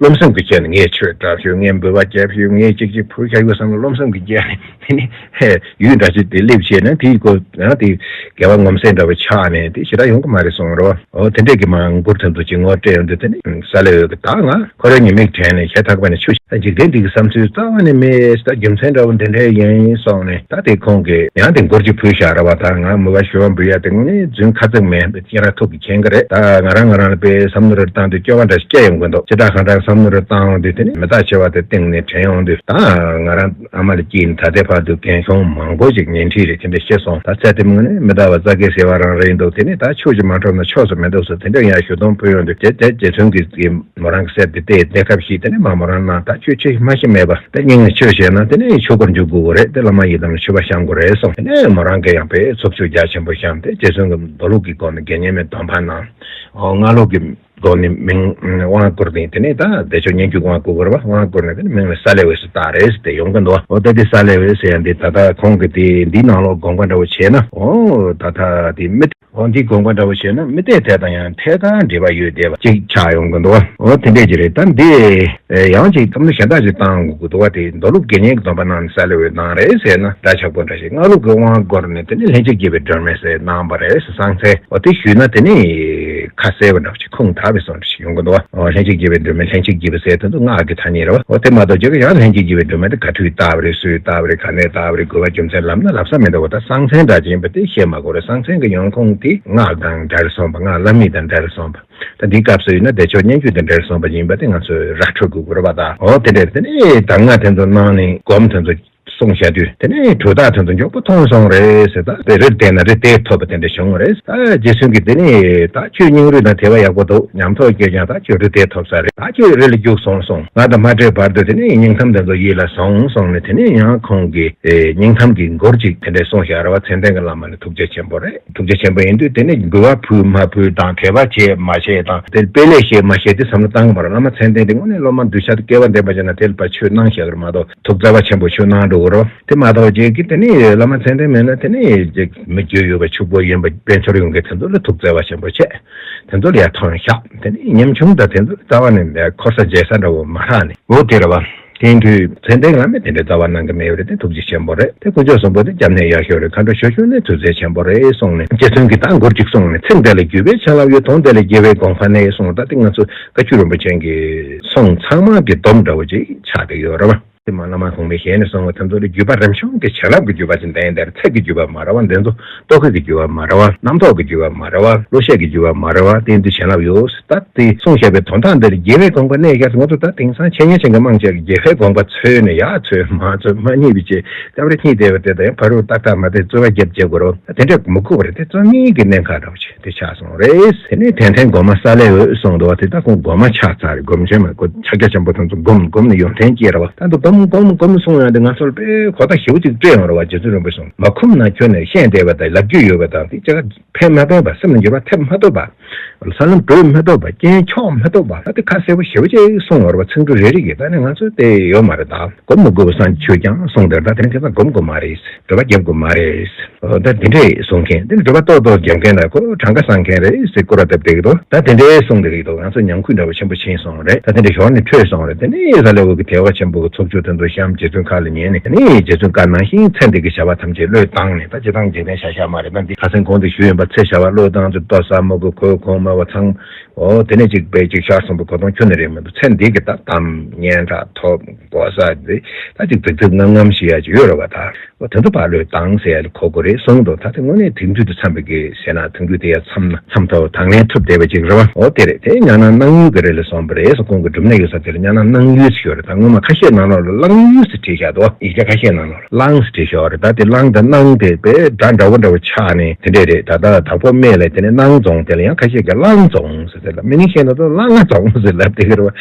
རློམ་སེམས་ཀྱི་རྐྱེན་ནས། ངས་ཆོས་བསྒྲུབས་ཤོག་ངས་འབུལ་བ་བརྒྱབ་ཤོག་ངས་ཅིག་ཅིག་ཕུལ་བཞག་ཡོད་བསམ་ན་རློམ་སེམས་ཀྱི་རྐྱེན་ནས། དེ་ནས་ཡུལ་འདྲ་ཞིག་དེ་སླེབས་བྱས་ན་དེའི་སྐོར་ཡང་དེ་དགེ་བ་ངོམ་སེམས་འདྲ་བོ་ཆགས་ནས་དེ་ཞེ་དྲག་ཡོང་གི་མ་རེད་གསུངས་རོ། འོ་དེ་འདྲས་ཀྱི་མ་མགུར་དེ་ཚོ་ཅིག་ངོ་སྤྲད་ཡོང་དུས་དེ་ནས་ས་ལེ་འོད་ཀྱིས་ད་ང་ཁོ་རའི་ཉེས་དམིགས་དྲན་ནས་ཤ་ཐག་པ་ནས་ཆུ་ཞིག་འཇིག་རྟེན་འདི་གི་བསམ་ཚུལ་རྩ་བ་ནས་མེད། ད་རྒྱུ་མཚན་འདྲ་བོ་འདི་འདྲས་ཡིན་གསུངས་ནས། ད་དེ་ཁོང་གིས་ཡང་དེ་མགུར་ཅིག་ཕུལ་བཞག་ར་བ། ད་ང་མོས་པ་ཞུ་བ་འབུལ་ཡ་དེ་དངོས་གནས་རྫུན་ཁ་ཚིག་མེད། སྐྱེ་ར་ཐུག་གི་མཁྱེན་གི་རེད། ད་ང་རང་ང་རང་ལ་དཔེ་བསམ་བློ་རེ་བཏང་དུས་སྐྱོ་བ་འདྲ་ཞིག་སྐྱེ་ཡོང་གི་འདུག་ཅི་འདྲ་གང་འདྲ་བསམ་བློ་རེ་བཏང་ཡོང་དུས་དེ་ནས་མི་རྟག་ཆེ་བ་དེ་སྟེང་ནས་དྲན་ཡོང་དུས། ད་ང་རང་ཨ་མ་ལ་སྐྱེས་ནས་ད་ལྟའི་བར་དུ་རྒན་གཞོན་མང་པོ་ཞིག་ཉལ་ཁྲི་རེ་དེ་འདྲ་བཤད་སོང་། ད་ཚེ་དེ་མིན་ནས་མི་རྟག་པ་རྩ་དགེ་ཟེར་བ་རང་རེད་འདུག་དེ་ནས་ད་ཆོས་ཀྱིས་མ་འཕྲོག་ན་ཆོས་སུ་མི་འདུག་ཟེར་དེ་འདྲ་ཡང་ཞུ་དོན་ཕུལ་ཡོང་དུས། དེ་དེ་རྗེ་བཙུན་གྱིས་མོ་རང་གི་སེར་དེ་བལྟས་བལྟས་སྐབས་ཤིག་དེ་ནས་མ་མོ་རང་ནང་ད་ཁྱོད་ཆོས་མ་ཤེས་མེད་པ་དེ་སྙིང་ནས་ཆོས་བཤད་ན་དེ་ནས་ཆོས་སྒོར་འཇུག་དགོས་ཀྱི་རེད། དེ་བླ་མ་ཡི་དམ་ལ་མཆོད་པ་བཤམ་དགོས་རེད་གསུངས། དེ་ནས་མོ་རང་གིས་ཡང་དཔེ་ཚོགས་ཆོས་རྒྱ་ཆེན་པོ་བཤམས་ཏེ་རྗེ་བཙུན་གྱི་མདོ་ལུགས་ཀྱི་སྒོ་ནས་དགེ་བསྙེན་མའི་སྡོམ་པ་གནང་། འོ་སྔགས་ལུགས་ཀྱི་སྒོ་ནས་མིང་དབང་བསྐུར་ཏེ། དེ་ནས་ད་བདེ་མཆོག་སྙན་བརྒྱུད་དབང་བསྐུར་དགོས་རེད་པ། དབང་བསྐུར་ནས་དེ་ནས་མིང་ལ་ས་ལེ་འོད་ཟེར་བཏགས་རེད་ཟེར་ཏེ་ཡོང་གི་འདུག་འོ་ད་དེ་ས་ལེ་འོད་ཟེར་ཡ་འདི་ད་ལྟ་ཁོང་གི་དེ་འདིའི་ནང་ལོགས་དགོངས་པ་འདྲ་བོ་བྱས་ན། འོ་ད་ལྟ་དེ་མི། འོ་འདིའི་དགོངས་པ་འདྲ་བོ་བྱས་ན་མི་ཐེག་དེ་དང་ཡང་ཐད་ཀར་འབྲེལ་བ་ཡོད་བསྡད་པ་ཅིག་ཆགས་ཡོང་གི་འདུག་འོ་དེ་འདྲས་ཅིག་རེད། ད་འདི་ཡང་ཅིག་བསམ་བློ་གཞན་དག་ཅིག་བཏང་དགོས་ཀྱི་འདུག་བ། དེ་མདོ་ལུགས་དགེ་བསྙེན་གྱི་སྡོམ་པ་གནང་ནས་ས་ལེ་འོད་གནང་རེད་ཟེར་ན་འདྲ་ཆགས་པོ་འདྲ་ཞིག་སྔགས་ལུགས་ཀྱི་དབང་བསྐུར་ནས་དེ་ནས་ལྷན་ཅིག་སྐྱེས་པའི་སྒྲོན་མེ་ཟེར་གནང་བ་རེད་ཟེར། གསང་མཚན། འོ་དེ་ཞུས་ན་དེ་ནི་ཁ་གསལ་བ་འདྲ་བོ་ཅིག་ཁུངས་དག་པའི་བཟོ་འདྲ་ཞིག་ཡོང་གི་འདུག་བ། འོ་ལྷན་ཅིག་སྐྱེས་པའི་སྒྲོན་མེ། ལྷན་ཅིག་སྐྱེས་པ་ཟེར་དེ་ཚོ་སྔགས་ཀྱི་ཐ་སྙད་རེད་བ། འོ་དེ་མ་གཏོགས་ཅིག་ཡང་ལྷན་ཅིག་སྐྱེས་པའི་སྒྲོན་མེ་དེ་ག་དུས་བཏགས་པ་རེད། སུས་བཏགས་པ་རེད། ག་ནས་བཏགས་པ་རེད། དགོས་པ་རྒྱུ་མཚན་ལབ་ན་ལབ་ས་མི་འདུག་བ། ད་གསང་མཚན་འདྲ་ཅིག་ཡིན་པ་དེ་བཤད་མ་དགོས་རེད། གསང་མཚན་གྱི་ཡོང་ཁུངས་དེ་སྔགས་དང་འབྲེལ་སོང་བ། སྔགས་བླ་མེད་དང་འབྲེལ་སོང་བ། ད་འདིའི་སྐབས་སུ་ཡིན་ན་བདེ་མཆོག་སྙན་བརྒྱུད་དང་འབྲེལ་སོང་བ་ཡིན་པ་དེ་ང་ཚོས་ར་འཕྲོད་དགོས་ཀྱི་རེད་པ། ད་འོ་དེ་འདྲས་དེ་ནས་གདམས་ངག་དེ་ཚོ་གནང་ནས་སྒོམ་དེ་ཚོ་གསུངས་བཞག་དུས་དེ་ནས་གྲུབ་རྟགས་དེ་ཚོ་མགྱོགས་པོ་མཐོང་སོང་རེད་ཟེར། ད་དཔེ་རི་བལྟས་ན་རི་དེ་ཐོབ་པ་དེ་འདྲ་བྱུང་བ་རེད། ད་རྗེ་བཙུན་གྱིས་དེ་ནས་ད་ཁྱོད་སྙིང་རུས་དང་དད་པ་ཡག་པོ་འདུག་ཉམས་རྟོགས་སྐྱེས་ཀྱང་ད་ཁྱོད་རི་དེ་ཐོབ་ས་རེད། ད་ཁྱོད་རི་ལ་རྒྱུགས་སོང་གསུངས། ང་དང་མ་འཕྲད་བར་དུ་དེ་ནས་སྙིང་གཏམ་དེ་ཚོ་ཡིད་ལ་ཟུངས་གསུངས་ནས། དེ་ནས་ཡང་ཁོང་གིས་སྙིང་གཏམ་གྱི་མགུར་ཅིག་དེ་འདྲས་གསུངས་བཞག་རེད་བ། མཚན་ལྡན་གྱི་བླ་མ་ནི་ཐུགས་རྗེ་ཆེན་པོ་རེད། ཐུགས་རྗེ་ཆེན་པོ་ཡིན་དུས་དེ་ནས་འབུལ་བ་ཕུལ་མ་ཕུལ་དང་། དད་པ་བྱས་མ་བྱས་དང་། དེ་དཔེ་ལེགས་བཤད་མ་བཤད་དེ་བསམ་བློ་བཏང་གི་མ་རེད། བླ་མ་མཚན་ལྡན་དེ་དངོས་གནས་སློབ་མ་གདུལ་བྱ་དང་སྐལ་བ་ལྡན་པ་ཅིག་ན་དེ་ལ་ཕར་ཆོས་གནང་བཞག་གི་རེད་མ་གཏོགས། ཐུགས་བརྩེ་བ་ཆེན་པོ་ཆོས་གནང་འགྲོ་གི་རེད། དེ་མ་གཏོགས་ཅིག་གིས་དེ་ནས་བླ་མ་མཚན་ལྡན་མེད་ན་དེ་ནས་ཅིག་མི་རྒྱུས་ཡོད་པ་ཕྱུག་པོ་ཡིན་པ་དཔལ་འབྱོར་ཡོད་མཁན་དེ་ཚོ་ལ་ཐུགས་བརྩེ་བ་ཆེན་པོ་བྱས། དེ་ཚོ་ལ་ཡར་ཐོན་བཞག་དེ་ནས་ཉམ་ཆུང་དང་དེ་ཚོ་ལ་རྩ་བ་ནས་འཁོར་ས་འཇལ་ས་འདྲ་བོ་མ་རག་ནས། འོ་དེ་རེད་བ། དེང་དུས་མཚན་ལྡན་བླ་མས་དེ་འདྲའི་རྩ་བ་གནང་གི་མེད་པ་རེད། དེ་ཐུགས་རྗེ་ཆེན་པོ་རེད། དེ་དཀོན་མཆོག་གསུམ་པོ་དེ་སྐྱབས་གནས་ཡག་ཤོས་རེད། མཁའ་འགྲོ་ཆོས་སྐྱོང་ནི་ཐུགས་རྗེ་ཆེན་པོ་རེད་གསུངས་ནས། རྗེ་བཙུན་གྱིས་ད་མགུར་ཅིག་གསུངས་ནས། ཚེ་འདི་ལ་བརྒྱུད་པའི་བྱིན་རླབས་ཡོད། དོན་འདི་ལ་དགེ་བའི་གོ་འཕང་གནས་གསུངས། ད་དེ་ང་ཚོ་བཀའ་བརྒྱུད་རིན་པོ་ཆེ་གི་གསུང་ཚང་མ་གི་སྡོམ་འདྲ་བོ་ཅིག་ཆགས་བསྡད་ཡོད་རེད་བ། དེ་མ་བླ་མ་གོང་མའི་ཞལ་ནས་གསུངས་པ་དེ་ཚོ་ལ་བརྒྱུད་པ་རིམ་བྱོན་གྱི་བྱིན་རླབས་ཀྱི་བརྒྱུད་པ་ཅིག་ལྡན། དེར་ཚིག་གི་བརྒྱུད་པ་མ་རེད་བ། འདི་ཚོ་རྟོག་གེ་གི་བརྒྱུད་པ་མ་རེད་བ། རྣམ་རྟོག་གི་བརྒྱུད་པ་མ་རེད་བ། བློ་ཤེས་ཀྱི་བརྒྱུད་པ་མ་རེད་བ། དེ་འདི་བྱིན་རླབས་ཡོད། ད་དེ་གསུངས་བཞག་པའི་དོན་དག་འདི་ལ་རྒྱལ་བའི་དགོངས་པ་གནས་བཞག་ང་ཚོ་ད་དེང་སང་འཆད་ཉན་བྱེད་མཁན་མང་ཆེ་གིས་རྒྱལ་བའི་དགོངས་པ་འཚོལ་ནས་ཡར་འཚོལ་མར་འཚོལ་མ་རྙེད་པའི་ཆེད་སྐབས་རེ་གཉིད་བསྡད་པ་དེ་དང་ཕ་རོལ་ཏག་ཏག་མ་བསྡད་རྩོལ་བ་རྒྱབ་བྱེད་དགོས་རོགས། དེ་འདྲ་མི་དགོས་པ་རེད། དེ་རྩོམ་ཡིག་གི་གནད་འགག་འདྲ་བོ་ཅིག་དེ་ཆགས་སོང་རེད། དེ་ནས་ཐན་ཐན་སྒོམ་མ་ས་ལེ་འོད་གསུངས་འདུག་བ། དེ་ད་ཁོང་སྒོམ་མ་ཆགས་ཚར་རེད། སྒོམ་ཆེན་མ་ཁོ་ཕྱག་རྒྱ་ཆེན་པོ་དེ་ཚོ་སྒོམ་སྒོམ་ནས་ཡོན་ཏན་སྐྱེས་ར་བ། ད་འདུག་སྒོམ་སྒོམ་སྒོམ་གསུང་ཡང་དེ་ང་ཚོར་དཔེ་གོ་བརྡ་ཞེ་པོ་ཅིག་སྤྲད་ཡོང་ར་བ། རྗེ་བཙུན་རིན་པོ་ཆེ་གསུངས། མ་ཁུམས་ན་ཁྱོད་ནི་ཤེས་བདེ་བ་དང་ལབ་རྒྱུ་ཡོད་པ་དང་དེ་ཅག་ཕན་མ་ཐོགས་པ། སེམས་ལ་འགྱུར་བ་ཐེབས་མ་ཐུབ་པ། ས་ལམ་བགྲོད་མ་ཐུབ་པ། རྐྱེན་ཆོག་མ་ཐུབ་པ། ད་དེ་ཁ་གསལ་པོ་ཞེ་པོ་ཅིག་གསུངས་ཡོད་ར་བ། ཚིག་འབྲུ་རེ་རེ་གིས། ད་ནི་ང་ཚོ་དེ་ཡོད་མ་རེད། ད་སྒོམ་མི་དགོས་པ་སངས་རྒྱས་ཆོས་ཀྱང་གསུངས། དེར་ད་དེ་ནི་ཁ་སང་སྒོམ་དགོས་མ་རེད། བགྲོད་པ་རྒྱབ་དགོས་མ་རེད། ཨོ་ད་དེ་འདྲས་གསུང་མཁན་དེ་ནི་བགྲོད་པ་ཏོག་ཏོག་རྒྱབ་མཁན་ལ་ཁོ་གྲངས་ཀ་བསགས་མཁན་རེད་ཟེར་སྐོར་ར་བཏབ་བསྡད་ཀྱི་འདུག་ད་དེ་འདྲས་གསུང་བསྡད་ཀྱི་འདུག་ང་ཚོ་ཉམས་རྒུད་འདྲ་བོ་ཆེན་པོ་ཕྱིན་སོང་རེད། ད་དེ་འདྲས་ཞོར་ནས་འཕྲོས་སོང་རེད། དེ་ནས་ས་ལེ་འོད་ཀྱི་དད་པ་ཆེན་པོ་གི་ཚོགས་ཆུ་དེ་ཚོ་བཤམས། རྗེ་བཙུན་ཁ་ལ་ཉན་ནས། དེ་ནས་རྗེ་བཙུན་བཀའ་ནང་བཞིན་ཚེ་འདི་གི་བྱ་བ་ཐམས་ཅད་བློས་བཏང་ནས། ད་སྤྱིར་བཏང་འཇིག་རྟེན་བྱ་བཞག་མ་རེད། ད་འདི་ཁ་སང་གོང་དུ་ཞུས་ཡིན་པ། ཚེ་བྱ་བ་བློས་བཏང་ཚེ་ལྟོ་ཟ་མི་དགོས། གོས་གོན་མེད་པ་ཚང་། ཨོ་དེ་ནས་ཅིག་དཔེ་ཅིག་ཤར་སོང་བའི་གོ་སྟོང་ཁྱོན་ནས་རེད་མི་འདུག་ཚེ་འདི་གི་ད་གཏམ་སྙན་གྲགས་ཐོབ་གོ་ས་དེ་ད་ཅིག་རྫིག་རྫིག་ངམ་ངམ་ཞིག་ཡ་ཅིག་ཡོད་རེད་བ། ད་ཨོ་དེ་ཚོ་ཕར་བློས་བཏང་ཟེར་ཡ་ལ་གོ་དགོས་རེད་གསུངས་འདུག་ད་དེ་དངོས་གནས་དེང་དུས་དུ་འཚམས་པའི་གི་ཟེར་ན་དེང་དུས་དེ་ཡ་འཚམས་ན་འཚམས་ཐོག་དང་ལེན་ཐུབ་བསྡད་པ་ཅིག་རེད་བ། ཨོ་དེ་རེད། དེ་ཉང་ན་སྣང་ཡུལ་གི་རེད་ལ་སོང་བ་རེད། སོ་ཁོང་གི་སྒྲུབ་གནས་ཡོད་ས་དེ་ལ་ཉང་ན་སྣང་ཡུལ་ཞིག་ཡོད་རེད། ད་སྔོན་མ་ཁ་ཤས་ནང་ལོགས་ལ་གླང་ཡུལ་ཟེར་བྲིས་བཞག་འདུག་ཡིག་ཆ་ཁ་ཤས་ནང་ལོགས་ལ་གླང་ཟེར་བྲིས་བཞག་རེད། ད་དེ་གླང་དང་སྣང་དེ་དཔེ་སྒྲ་འདྲ་བོ་འདྲ་བོ་ཆགས་ནས་དེ་འདྲས་རེད། ད་ལྟ་དྭགས་པོ་སྨད་ལ་དེ་ནས་སྣང་རྫོང་དེ་ལ་ཡང་ཁ་ཤས་ཀྱིས་གླང་རྫོང་ཟེར་ཟེར་ལ། མི་ངན་ཤེས་ན་ད་གླང་རྫོང་ཟེར་ལབ་དེ་གི་རེད་བ།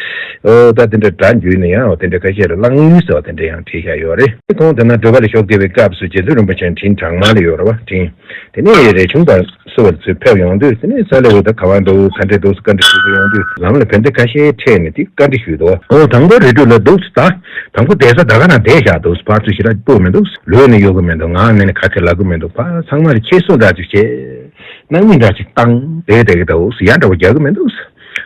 ཨོ་ད་དེ་འདྲ་སྒྲ་འཇུས་ནས་ཡང་དེ་འདྲ་ཁ་ཤས་ལ་གླང་ཡུལ་ཟེར་བ་དེ་འདྲ་ཡང་བྲིས་བཞག་ཡོད་རེད། ཁོང་དེ་ན་བགྲོད་པ་ལ་ཤོག་རྒྱབ་པའི་སྐབས་སུ་རྗེ་བཙུན་རིན་པོ་ཆེ་འཕྲིན་བྲང་མ་ལ་ཡོད་རེད་བ། འཕྲིན་དེ་ནས་རས་ཆུང་དང་བསུ་བར་ཚུར་ཕེབས་ཡོང་དུས། དེ་ནས་ས་ལེ་འོད་ད་ག་བ་འདུག་ག་འདྲས་འདུག་ག་འདྲས་ཞུ་གི་ཡོང་དུས། ལམ་ལ་བན་དེ་ཁ་ཤས་འཕྲད་ནས་དེ་བཀའ་འདྲི་ཞུས་འདུག་ཨོ་དང་པོ་རི་ཁྲོད་ལ་འདུག་ད་དང་པོ་བསྡད་ས་ད་ག་རང་བསྡད་བཞག་འདུག་ཕར་ཚུར་ཞེ་དྲག་སྤོས་མི་འདུག་ལུས་ནས་གཡོ་གི་མི་འདུག་ངག་ནས་ནི་ག་གེ་ལབ་གི་མི་འདུག་ཕར་ཚང་མ་ལ་ཁྱེར་སོ་འདྲ་ཅིག་བྱས། སྣང་མེད་འདྲ་ཅིག་བཏང་བསྡད་བསྡད་གི་འདུག་ཡ་འདྲ་བོ་རྒྱག་གི་མི་འདུག་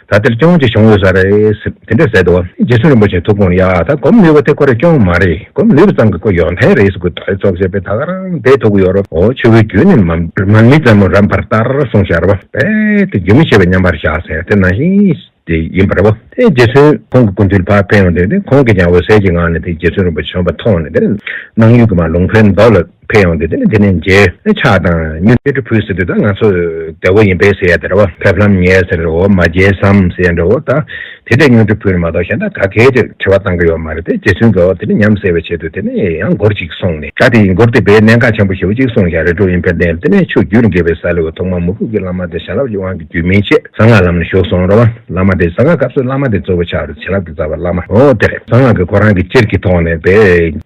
ད་དེར་སྐྱོན་ཅིག་བྱུང་ཡོད་ས་རེད་ཟེར་དེ་འདྲ་ཟེར་འདུག་རྗེ་བཙུན་རིན་པོ་ཆེ་ཐུགས་དགོངས་ཡ། ད་སྒོམ་ནུས་པ་དེ་ཁོ་རའི་སྐྱོན་མ་རེད། སྒོམ་ནུས་པ་ཙམ་གྱིས་ཁོ་ཡོན་ཏན་རེད་ཟེར། ཁོས་ད་ཚོགས་བྱས་པས་ད་ག་རང་བསྡད་ཐུབ་ཀྱི་ཡོད་རེད། འོ་ཆོས་གོས་བརྒྱུད་ནས་མ་མ་མི་ཙམ་རམ་བར་ལྟར་གསུངས་བཞག་རེད་བ། དཔེ་དེ་རྒྱུན་མི་ཆད་པའི་མཉམ་པར་བཞག་ཟེར་དེ་ནང་བཞིན་དེ་ཡིན་པ་རེད་བ། དེ་རྗེ་བཙུན་ཁོང་གི་སྐུ་མདུན་ལ་ཕར་ཕེབས་ཡོང་དུས་དེ་ཁོང་གིས་ཀྱང་འོད་གསལ་གྱི་ངང་ནས་དེ་རྗེ་བཙུན་རིན་པོ་ཆེ་བྱོན་པ་མཐོང་ནས། དེ་ནས་སྣང་ཡུལ་གྱི་མར་ལུང་ཕན་མདོ་ལ་ཕེབས་ཡོང་དུས་དེ་ནས་དེ་ནས་མཇལ། ཕྱག་དང་སྙུན་སྙུན་གྲི་ཕུལ་ཟེར་དུས་ད་ང་ཚོ་བདེ་བོ་ཡིན་པས་ཟེར་ཡ་དེ་རེད་བ། ཕེབས་ལམ་ཉེ་ཟེར། འོ་མ་མཇལ་བསམ་ཟེར་ཡ་འདྲ་བོ། ད་དེ་འདྲའི་སྙུན་གྲི་ཕུལ་ནས་མ་གཏོགས་གཞན་དག་ག་གེ་དྲི་བ་བཏང་གི་ཡོད་མ་རེད། དེ་རྗེ་བཙུན་གྱིས་འོ་དེ་ནས་ཉམས་སད་པའི་ཆེད་དུ་དེ་ནས་ཡང་མགུར་ཅིག་གསུངས་ནས། ད་དེ་མགུར་དེ་དཔེ་གནད་འགག་ཆེན་པོ་ཞེ་པོ་ཅིག་གསུངས་བཞག་རེད། འགྲོ་ཡིན་ཕན་ལྡན་དེ་ནས་ཆོས་བརྒྱུད་ལ་འགོད་པའི་ས་ལེ་འོད་ཐོག་མར་མུ་ཁུག་གི་བླ་མ་དེ་བྱིན་རླབས་ཀྱི་དབང་གིས་རྒྱུད་སྨིན་བྱས་གསང་སྔགས་ལམ་ལ་ཞུགས་སོང་རེད་བ། བླ་མ་དེ་གསང་སྔགས་སྐབས་སུ་བླ་མ་དེ་གཙོ་བོ་ཆགས་རེད། བྱིན་རླབས་ཀྱི་རྩ་བ་བླ་མ། འོ་དེ་རེད། གསང་སྔགས་ཀྱི་ཁོ་རང་གི་སྤྱིར་གྱི་ཐོག་ནས་དཔེ་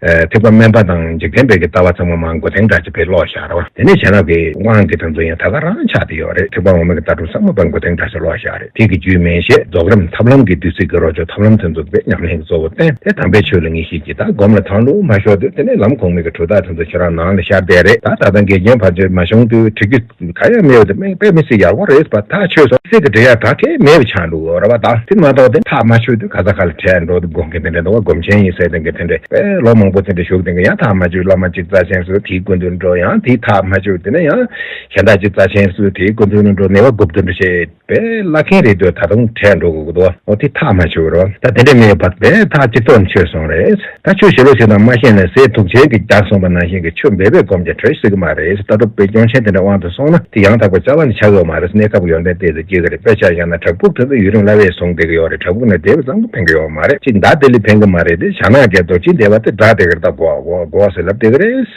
ཨ་ཐེག་པ་དམན་པ་དང་འཇིག་རྟེན་པའི་གི་ལྟ་བ་ཚང་མ་མར་མགོ་རྟིང་སྒྲ་ཅིག་དཔེ་ལོག་བཞག་རེད་བ། དེ་ནས་བྱིན་རླབས་ཀྱི་དབང་གིས་དེ་ཚོ་ཡང་ད་ག་རང་ཆགས་བསྡད་ཡོད་རེད། ཐེག་པ་འོག་མའི་གི་ལྟ་གྲུབ་ཚང་མ་མར་མགོ་རྟིང་སྒྲ་ཅིག་ལོག་བཞག་རེད། དེ་གི་རྒྱུད་སྨིན་བྱས་རྫོགས་རིམ་ཐབས་ལམ་གྱི་བདུད་རྩི་གི་རོ་བཅུད་ཐབས་ལམ་དེ་ཚོ་དཔེ་ཉམས་ལེན་གྱི་གཙོ་བོ་བསྟན་ཏེ། དམ་པའི་ཆོས་ལ་ངེས་ཤེས་ཀྱིས་ད་སྒོམ་ལ་ཐང་ལུགས་མ་ཤོར་དུས། དེ་ནས་ལམ་གོང་མའི་གི་གྲུབ་རྟགས་དེ་ཚོ་ཁྱེད་རང་ནང་ལ་ཤར་བསྡད་རེད། ད་ད་ལྟ་འགལ་རྐྱེན་ཕལ་ཆེར་མ་བྱུང་དུས་འབྲི་རྒྱུ་ག་ཡང་མེད་པ་དེ་དམིགས་དཔེ་མི་སྲིད་ཡག་པོ་རེད་པ། ཐག་ཆོད་སོང་། སྲིད་ཀྱི་འབྲི་ཡག་ག་གེ་མེད་པ་ཆགས་འདུག་རེད་བ། ད་དེ་མ་གཏོགས་དེ་ཐག་མ་ཆོད་དུས་ག་ས་ག་ལ་བྲལ་འགྲོ་དུས་སྒོམ་མཁན་དེ་འདྲ་འདུག་བ། སྒོམ་ཆེན་ཡིན་ཟེར་དེ་འདྲ་དེ་འདྲ་དཔེ་ལོ་མང་པོ་དེ་འདྲ་བཞུགས་དེ་འདྲ་ཡང་ཐག་མ་ཆོད། བླ་མ་གཅིག་རྩ་ཆེན་བཟོས་དེའི་སྐུ་མདུན་འགྲོ། ཡང་དེའི་ཐག་མ་ཆོད་དེ་ནས་ཡང་གཞན་དག་གཅིག་རྩ་ཆེན་བཟོས་དེའི་སྐུ་མདུན་འགྲོ། ནད་པ་དགུ་བདུན་འདྲ་བྱས། དཔེ་བླ་མཁན་རེད་དུས་ད་དུང་བྲལ་འགྲོ་དགོས་ཀྱི་འདུག་འོ་དེ་ཐག་མ་ཆོད་རོ། ད་དེ་འདྲ་མེད་པར་དཔེ་ཐག་གཅིག་ཐོག་ནས་ཆོད་སོང་རེད། ད་ཆོས་ཞི་ལུ་ཞིག་དང་མ་ཤེས་ན་ཟས་དུག་ཆེན་གྱིས་བདག་གསུངས་པ་ནང་བཞིན་གྱི་ཆོས་འབད་པས་སྒོམ་ཀྱང་གྲོལ་སྲིད་ཀྱི་མ་རེད། ད་དུང་དཔེ་སྐྱོན་ཆེན་དེ་འདྲ་དབང་དུ་སོང་ན་དེ་ཡང་དག་པའི་རྩ་བ་ནས་ཆགས་ཡོད་མ་རེད། གནས་སྐབས་ཡོན་ཏན་ཏོག་ཙམ་སྐྱེ་གི་རེད། དཔེ་ཆ་བཞག་ན་བྲག་ཕུག་དེ་ཚོ་ཡུན་རིང་སླ་བས་བཟུང་བསྡད་ཀྱི་ཡོད་རེད། བྲག་ཕུག་ནས་བསྡད་པ་ཙམ་གྱིས་ཕན་གྱི་ཡོད་མ་རེད། གཅིག་མདའ་དེ་ལས་ཕན་གྱི་མ་རེད་དེ། ཞྭ་ནག་གིས་རྡོ་གཅིག་བསྡད་པ་དེ་དགྲ་དེ་གར་ད་གོ་གོ་གོ་ཟེར་ལབ་བསྡད་ཀྱི་རེད།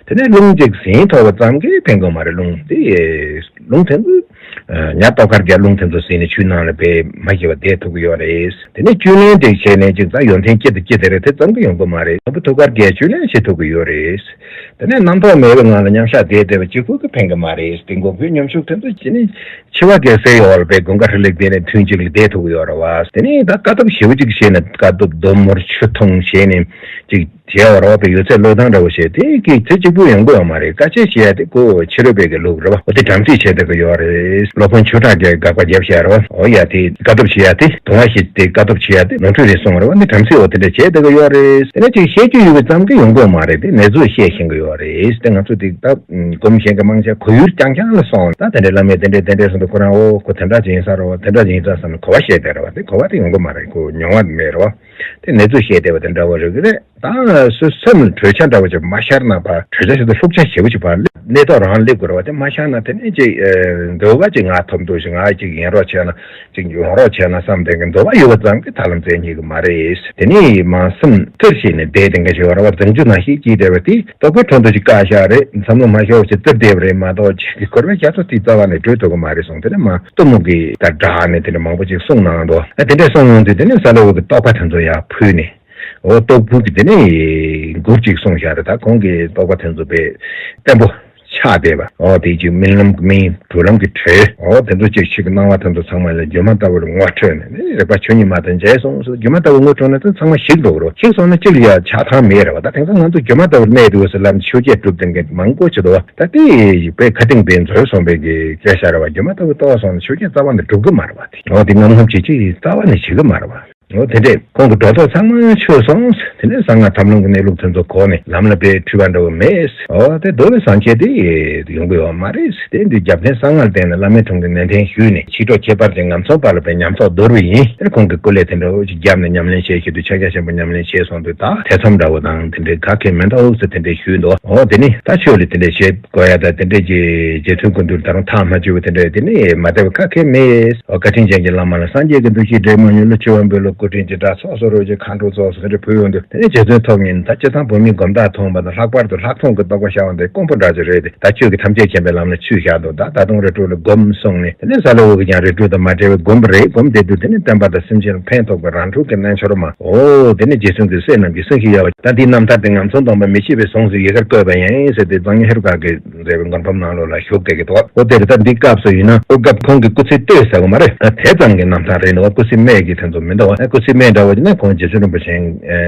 དེ་ནས་རླུང་གཅིག་ཟིན་ཐོར་བ་ཙམ་གྱིས་ཕན་གྱི་མ་རེད། རླུང་དེ་རླུང་དེ་ཚོ། ཉ་ཏོག་དཀར་རྒྱལ་རླུང་དེ་ཚོ་ཟིན་ནས་ཆུའི་ནང་ལ་དཔེ་མ་ཞི་བ་བསྡད་ཐུབ་ཀྱི་ཡོད་རེད། དེ་ནས་བཅུད་ལེན་དེ་བྱས་ནས་ཅིག་ད་ཡོན་ཏན་སྐྱིད་དང་སྐྱིད་དེ་རེད། དེ་ཙམ་གྱིས་ཡོང་གི་མ་རེད། དང་པོ་ཐུགས་ཀར་རྒྱལ་བཅུད་ལེན་བྱེད་ཐུབ་ཀྱི་ཡོད་རེད། དེ་ནས་རྣམ་རྟོག་མེད་པའི་ངང་ལ་མཉམ་བཞག་བསྡད་བསྡད་པ་གཅིག་པུ་གིས་ཕན་གྱི་མ་རེད། དེ་མགོན་པོའི་ཉམས་ཤུགས་དེ་ཚོ་ཅི་ནས་འཆི་བ་གི་སའི་འོག་ལ་དཔེ་དགུན་ཁ་ཧྲིལ་ལེགས་བསྡད་ནས་ཐུན་གཅིག་ལ་བསྡད་ཐུབ་ཀྱི་ཡོད་རེད་བ། དེ་ནས་ད་དཀའ་ཐུབ་ཞེ་པོ་ཅིག་བྱས་ནས་དཀའ་ཐུབ་རྡོ་མོར་ཆུ་འཐུང་བྱས་ནས་ཅིག་བྱས་པ་རེད་བ། དཔེ་ཡོད་ཚད་བློས་བཏང་འདྲ་བོ་བྱས་དེ་གི་ཚེ་གཅིག་པུ་ཡོང་གི་ཡོད་མ་རེད། དཀའ་སྤྱད་བྱེད་ཡ་དེ་ཁོ་ཕྱི་རོལ་པའི་གི་ལུགས་རེད་བ། འོ་དེ་དམ་ཚིག་བྱེད་བསྡད་ཀྱི་ཡོད་རེད། སློབ་དཔོན་ཆོས་གྲགས་ཀྱིས་དགག་པ་བརྒྱབ་བཞག་རེད་བ། འོ་ཡ་དེ་དཀའ་ཐུབ་བྱེད་ཡ་དེ་དུང་བ་ཞིག་དེ་དཀའ་ཐུབ་བྱེད་ཡ་དེ་ནོར་འཁྲུལ་རེད་གསུངས་རེད་བ། འདི་དམ་ཚིག་འོ་དེ་འདྲ་བྱེད་བསྡད་ཀྱི་ཡོད་རེད། དེ་ནས་ཅིག་བཤད་རྒྱུ་ཡོད་པ་ཙམ་གྱིས་ཡོང་གི་ཡོད་མ་རེད། དེ་ནེ་ཙོ་བཤད་ཤེས་ཀྱི་ཡོད་རེད། དེ་ང་ཚོ་དེ་ད་སྒོམ་གཞན་གྱི་མང་ཆེ་གོ་ཡུལ་རྐྱང་རྐྱང་ལ་སོང་། ད་དེ་འདྲའི་བླ་མས་དེ་འདྲས་དེ་འདྲས་གསུངས་འདུག་ཁོ་རང་འོ་ཁོ་དེ་འདྲ་ཅིག་ཡིན་ས་རེད་བ། དེ་འདྲ་ཅིག་ཡིན་ས་བསམ་ནས་གོ་བ་བཤད་བསྡད་རེད་བ། དེ་གོ་བ་དེ་ཡོང་གི་མ་རེད། ཁོ་མྱོང་བ་མེད་རེད་བ། དེ་ནེ་ཙོ་བཤད་བསྡད་པ་དེ་འདྲ་བོ་རེད་གི་རེད། ད་སོ་སོའི་སེམས་ལ་གྲོས་འཆར་འདྲ་བོ་ཅིག་མ་ཤར་ན། ཕར་གྲོས་འཆར་ཞིག་དང་ལྷུག་ཆ་ཞེ་པོ་ཅིག་ཕར་གནས་ཐོག་རང་སླེབས་དགོས་རེད་བ། དེ་མ་ཤར་ན་དེ་ནས་ཅིག་འདོད་པ་ཅིག་ང་ཐོབ་འདུག་ཞིག་ང་ཅིག་ཡན་རོགས་བྱས་ན། ཅིག་ཡོང་རོགས་བྱས་ན་བསམ་དེ་གི་འདོད་པ་ཡོད་པ་ཙམ་གྱིས་ཐབས་ལམ་བཙལ་ཉན་གི་མ་རེད། དེ་ནས་མ་སེམས་སྟེར་བྱས་ནས་བསྡད་དེ་འགའ་ཞིག་ཡོད་རེད་བ། རྫུན་རྒྱུ་ནང་བཞིན་སྐྱིད་བསྡད་པ་དེ་རྟོག་པའི་ཁྲོད་དུ་ཅིག་བཀག་བཞག་རེད། བསམ་བློ་མ་ཤོར་བ་ཅིག་སྟེར་བསྡད་པ་རེད་མ་གཏོགས། ཅིག་གི་འཁོར་བའི་རྒྱ་མཚོ་དེ་རྩ་བ་ནས་བགྲོད་ཐུབ་གི་མ་རེད་གསུངས། དེ་ནས་མ་གཏི་མུག་གིས་ད་སྦྲགས་ནས་དེ་འདྲ་མང་པོ་ཅིག་གསུངས་གནང་འདུག་ཨ་དེ་འདྲ་གསུངས་ཡོང་དུས་དེ་ནས་ས་ལེ་འུ་གི་རྟོག་པ་དེ་ཚོ་ཡར་ཕུལ་ནས། འོ་རྟོག་ཕུག་གི་དེ་ནས་མགུར་ཅིག་གསུངས་བཞག་རེད། ད་ཁོང་གི་རྟོག་པ་དེ་ཚོ་དཔེ་བརྟན་པོ་ཆགས་བསྡད་པ། འོ་དེ་ཅིག་རྨི་ལམ་གྱི་རྨི། གྲོལ་ལམ་གྱི་གྲོལ། འོ་དེ་ཚོ་ཅིག་ཆོས་ཀྱི་སྣང་བ་དེ་ཚོ་ཚང་མ་ལ་སྒྱུ་མ་ལྟ་བུར་ངོ་འཕྲོད་ནས། ནི་རེག་པ་ཆོས་ཉིད་མ་དང་མཇལ་སོང་ཟེར། སྒྱུ་མ་ལྟ་བུར་ངོ་འཕྲོད་ན་དེ་ཚང་མ་ཞིག་འགྲོ་གི་རེད། ཞིག་སོང་ན་གཅིག་ལ་ཡང་ཆགས་ཐང་མེད་རེད་བ། ད་དེང་སང་ང་ཚོ་སྒྱུ་མ་ལྟ་བུར་གནས་འདུག་ཟེར་ལབ་ནས་ཆོས་བརྒྱད་སྒྲུབ་མཁན་མང་པོ་ཅིག་འདུག་བ། ད་དེ་དཔེ་ཁ་གཏིང་དཔེ་མཛོད་སོང་བའི་གི་སྐད་ཆ་རེད་བ། སྒྱུ་མ་ལྟ་བུ་རྟོགས་སོང་ན་ཆོས་བརྒྱད་རྩ་བ་ནས་སྒྲུབ་གི་མ་རེད་བ། དེ་འོ་དེ་ངམ་ངམ་བྱེད་ཀྱི་རྩ་བ་ནས་བྱེད་གི་མ་རེད་བ། འོ་དེ་འདྲས་ཁོང་གི་སྒྲོ་འདོགས་ཚང་མ་ཆོད་སོང་། དེ་ནས་གསང་སྔགས་ཐབས་ལམ་གྱི་གནས་ལུགས་དེ་ཚོ་གོ་ནས་ལམ་ལ་དཔེ་འཁྲུལ་པ་འདྲ་བོ་མེད། འོ་དེ་རྡོ་ལ་ཟང་ཆེ་དེ་ཡོང་གི་ཡོད་མ་རེད། དེ་འདི་རྒྱབ་རྟེན་གསང་སྔགས་སྟེང་ནས་བླ་མའི་དྲུང་གི་ནན་ཏན་ཞུས་ནས། ཕྱི་གྲོགས་ཁྱད་པར་ཅན་ངམ་ཚོང་པ་ལ་དཔེ་ཉམས་རྟོགས་བསྡུར་བ་ཡིན། དེར་ཁོང་གི་སྐུ་ལས་དེ་འདྲ་བོ་ཅིག་བརྒྱབ་ནས་ཉམས་ལེན་བྱེད་ཤེས་དུས་ཕྱག་རྒྱ་ཆེན་པོ་ཉམས་ལེན་བྱས་སོང་དུས། ད་ཐེ་ཚོམ་འདྲ་བོ་དང་དེ་འདྲའི་ག་གེ་མི་འདུག་ཟེར་དེ་འདྲས་ཞུས་འདུག་འོ་དེ་ནི་ད་ཆོས་ལ་དེ་འདྲས་བྱེད་དགོས་ཡ། ད་དེ་འདྲས་ཀྱི་རྗེ་བཙུན་སྐུ་མདུན་ད་རུང་ཐག་མ་ཆོད་པ་དེ་འདྲས་དེ་ནི་མ་བསྡད་པ་ག་གེ་མེད། འོ་བཀའ་དྲིན་ཅན་གྱི་བླ་མ་ལ། སངས་རྒྱས་ཀྱི་འདུ་ཤེས་སྒྲོན་མ་ཉུལ་ལ། ཆུ་བོ་འབུལ་ལ་སྐུ་དྲིན་གྱི་སྒྲ། ཚོགས་གསོག་རོལ་གྱི་མཁའ་འགྲོ་ཚོགས་ཟེར་དེ་འདྲས་ཕུལ་ཡོང་དུས། དེ་ནས་རྗེ་བཙུན་ཐོབ་ཉིད་ད་སྤྱིར་བཏང་བོད་མིའི་སྒོམ་ཐབས་མཐོང་བ་དང་། ལྷག་པར་དུ་ལྷག་མཐོང་གི་རྟོགས་པ་ཤར་བ་འདི་དཀོན་པོ་འདྲ་ཅིག་རེད་དེ། ད་ཆོས་ཀྱི་ཐམས་ཅད་མཁྱེན་པའི་ལམ་ལ་ཆོས་བཤད་འདུག་ད་ད་དུང་རི་ཁྲོད་ལ་སྒོམ་གསུངས་ནས། དེ་ནས་ས་ལེ་འུ་གིས་ཀྱང་རི་ཁྲོད་དང་མ་བྲལ་བའི་སྒོམ་པ་རེད། སྒོམ་བསྡད་དུས་དེ་ནས་བསྟན་པ་དང་སེམས་ཅན་ལ་ཕན་ཐོགས་པའི་རང་གྲོལ་གྱི་རྣལ་འབྱོར་མ། འོ་དེ་ནས་རྗེ་བཙུན་གྱི་སྲས་རྣམས་ཀྱི་སེང་གེ་གཡབ་པ། ད་འདིའི་རྣམ་ཐར་དེ་ངམ་ཚོང་སྡོམ་པ་མི་ཕྱེད་པའི་ཟུངས་སུ་ཡི་གེར་བཀོད་པ་ཡིན་ཟེར་ཏེ། གཙང་ཆུ་ཧེ་རུ་ཀ་གིས་མཛད་པའི་མགུར་འབུམ་ནང་ལོགས་ལ་བཞུགས་བསྡད་ཀྱི་འདུག་འོ་དེ་རེད། ད་འདི་སྐབས་སུ་ཡིན་ན། འོ་སྐབས་ཁོང་གི་སྐུ་ཚེ་སྟོད་ཟེར་བ་མ་རེད། ད་དེ་ཙམ་གྱི་རྣམ་ཐར་རེད་འདུག་སྐུ་ཚེ་སྨད་ཀྱི་དེ་ཚོ་མི་འདུག་ཨ་སྐུ་ཚེ་སྨད་འདྲ་བོ་ཡིན་ན་ཁོང་རྗེ་བཙུན་རིན་པོ་ཆེ་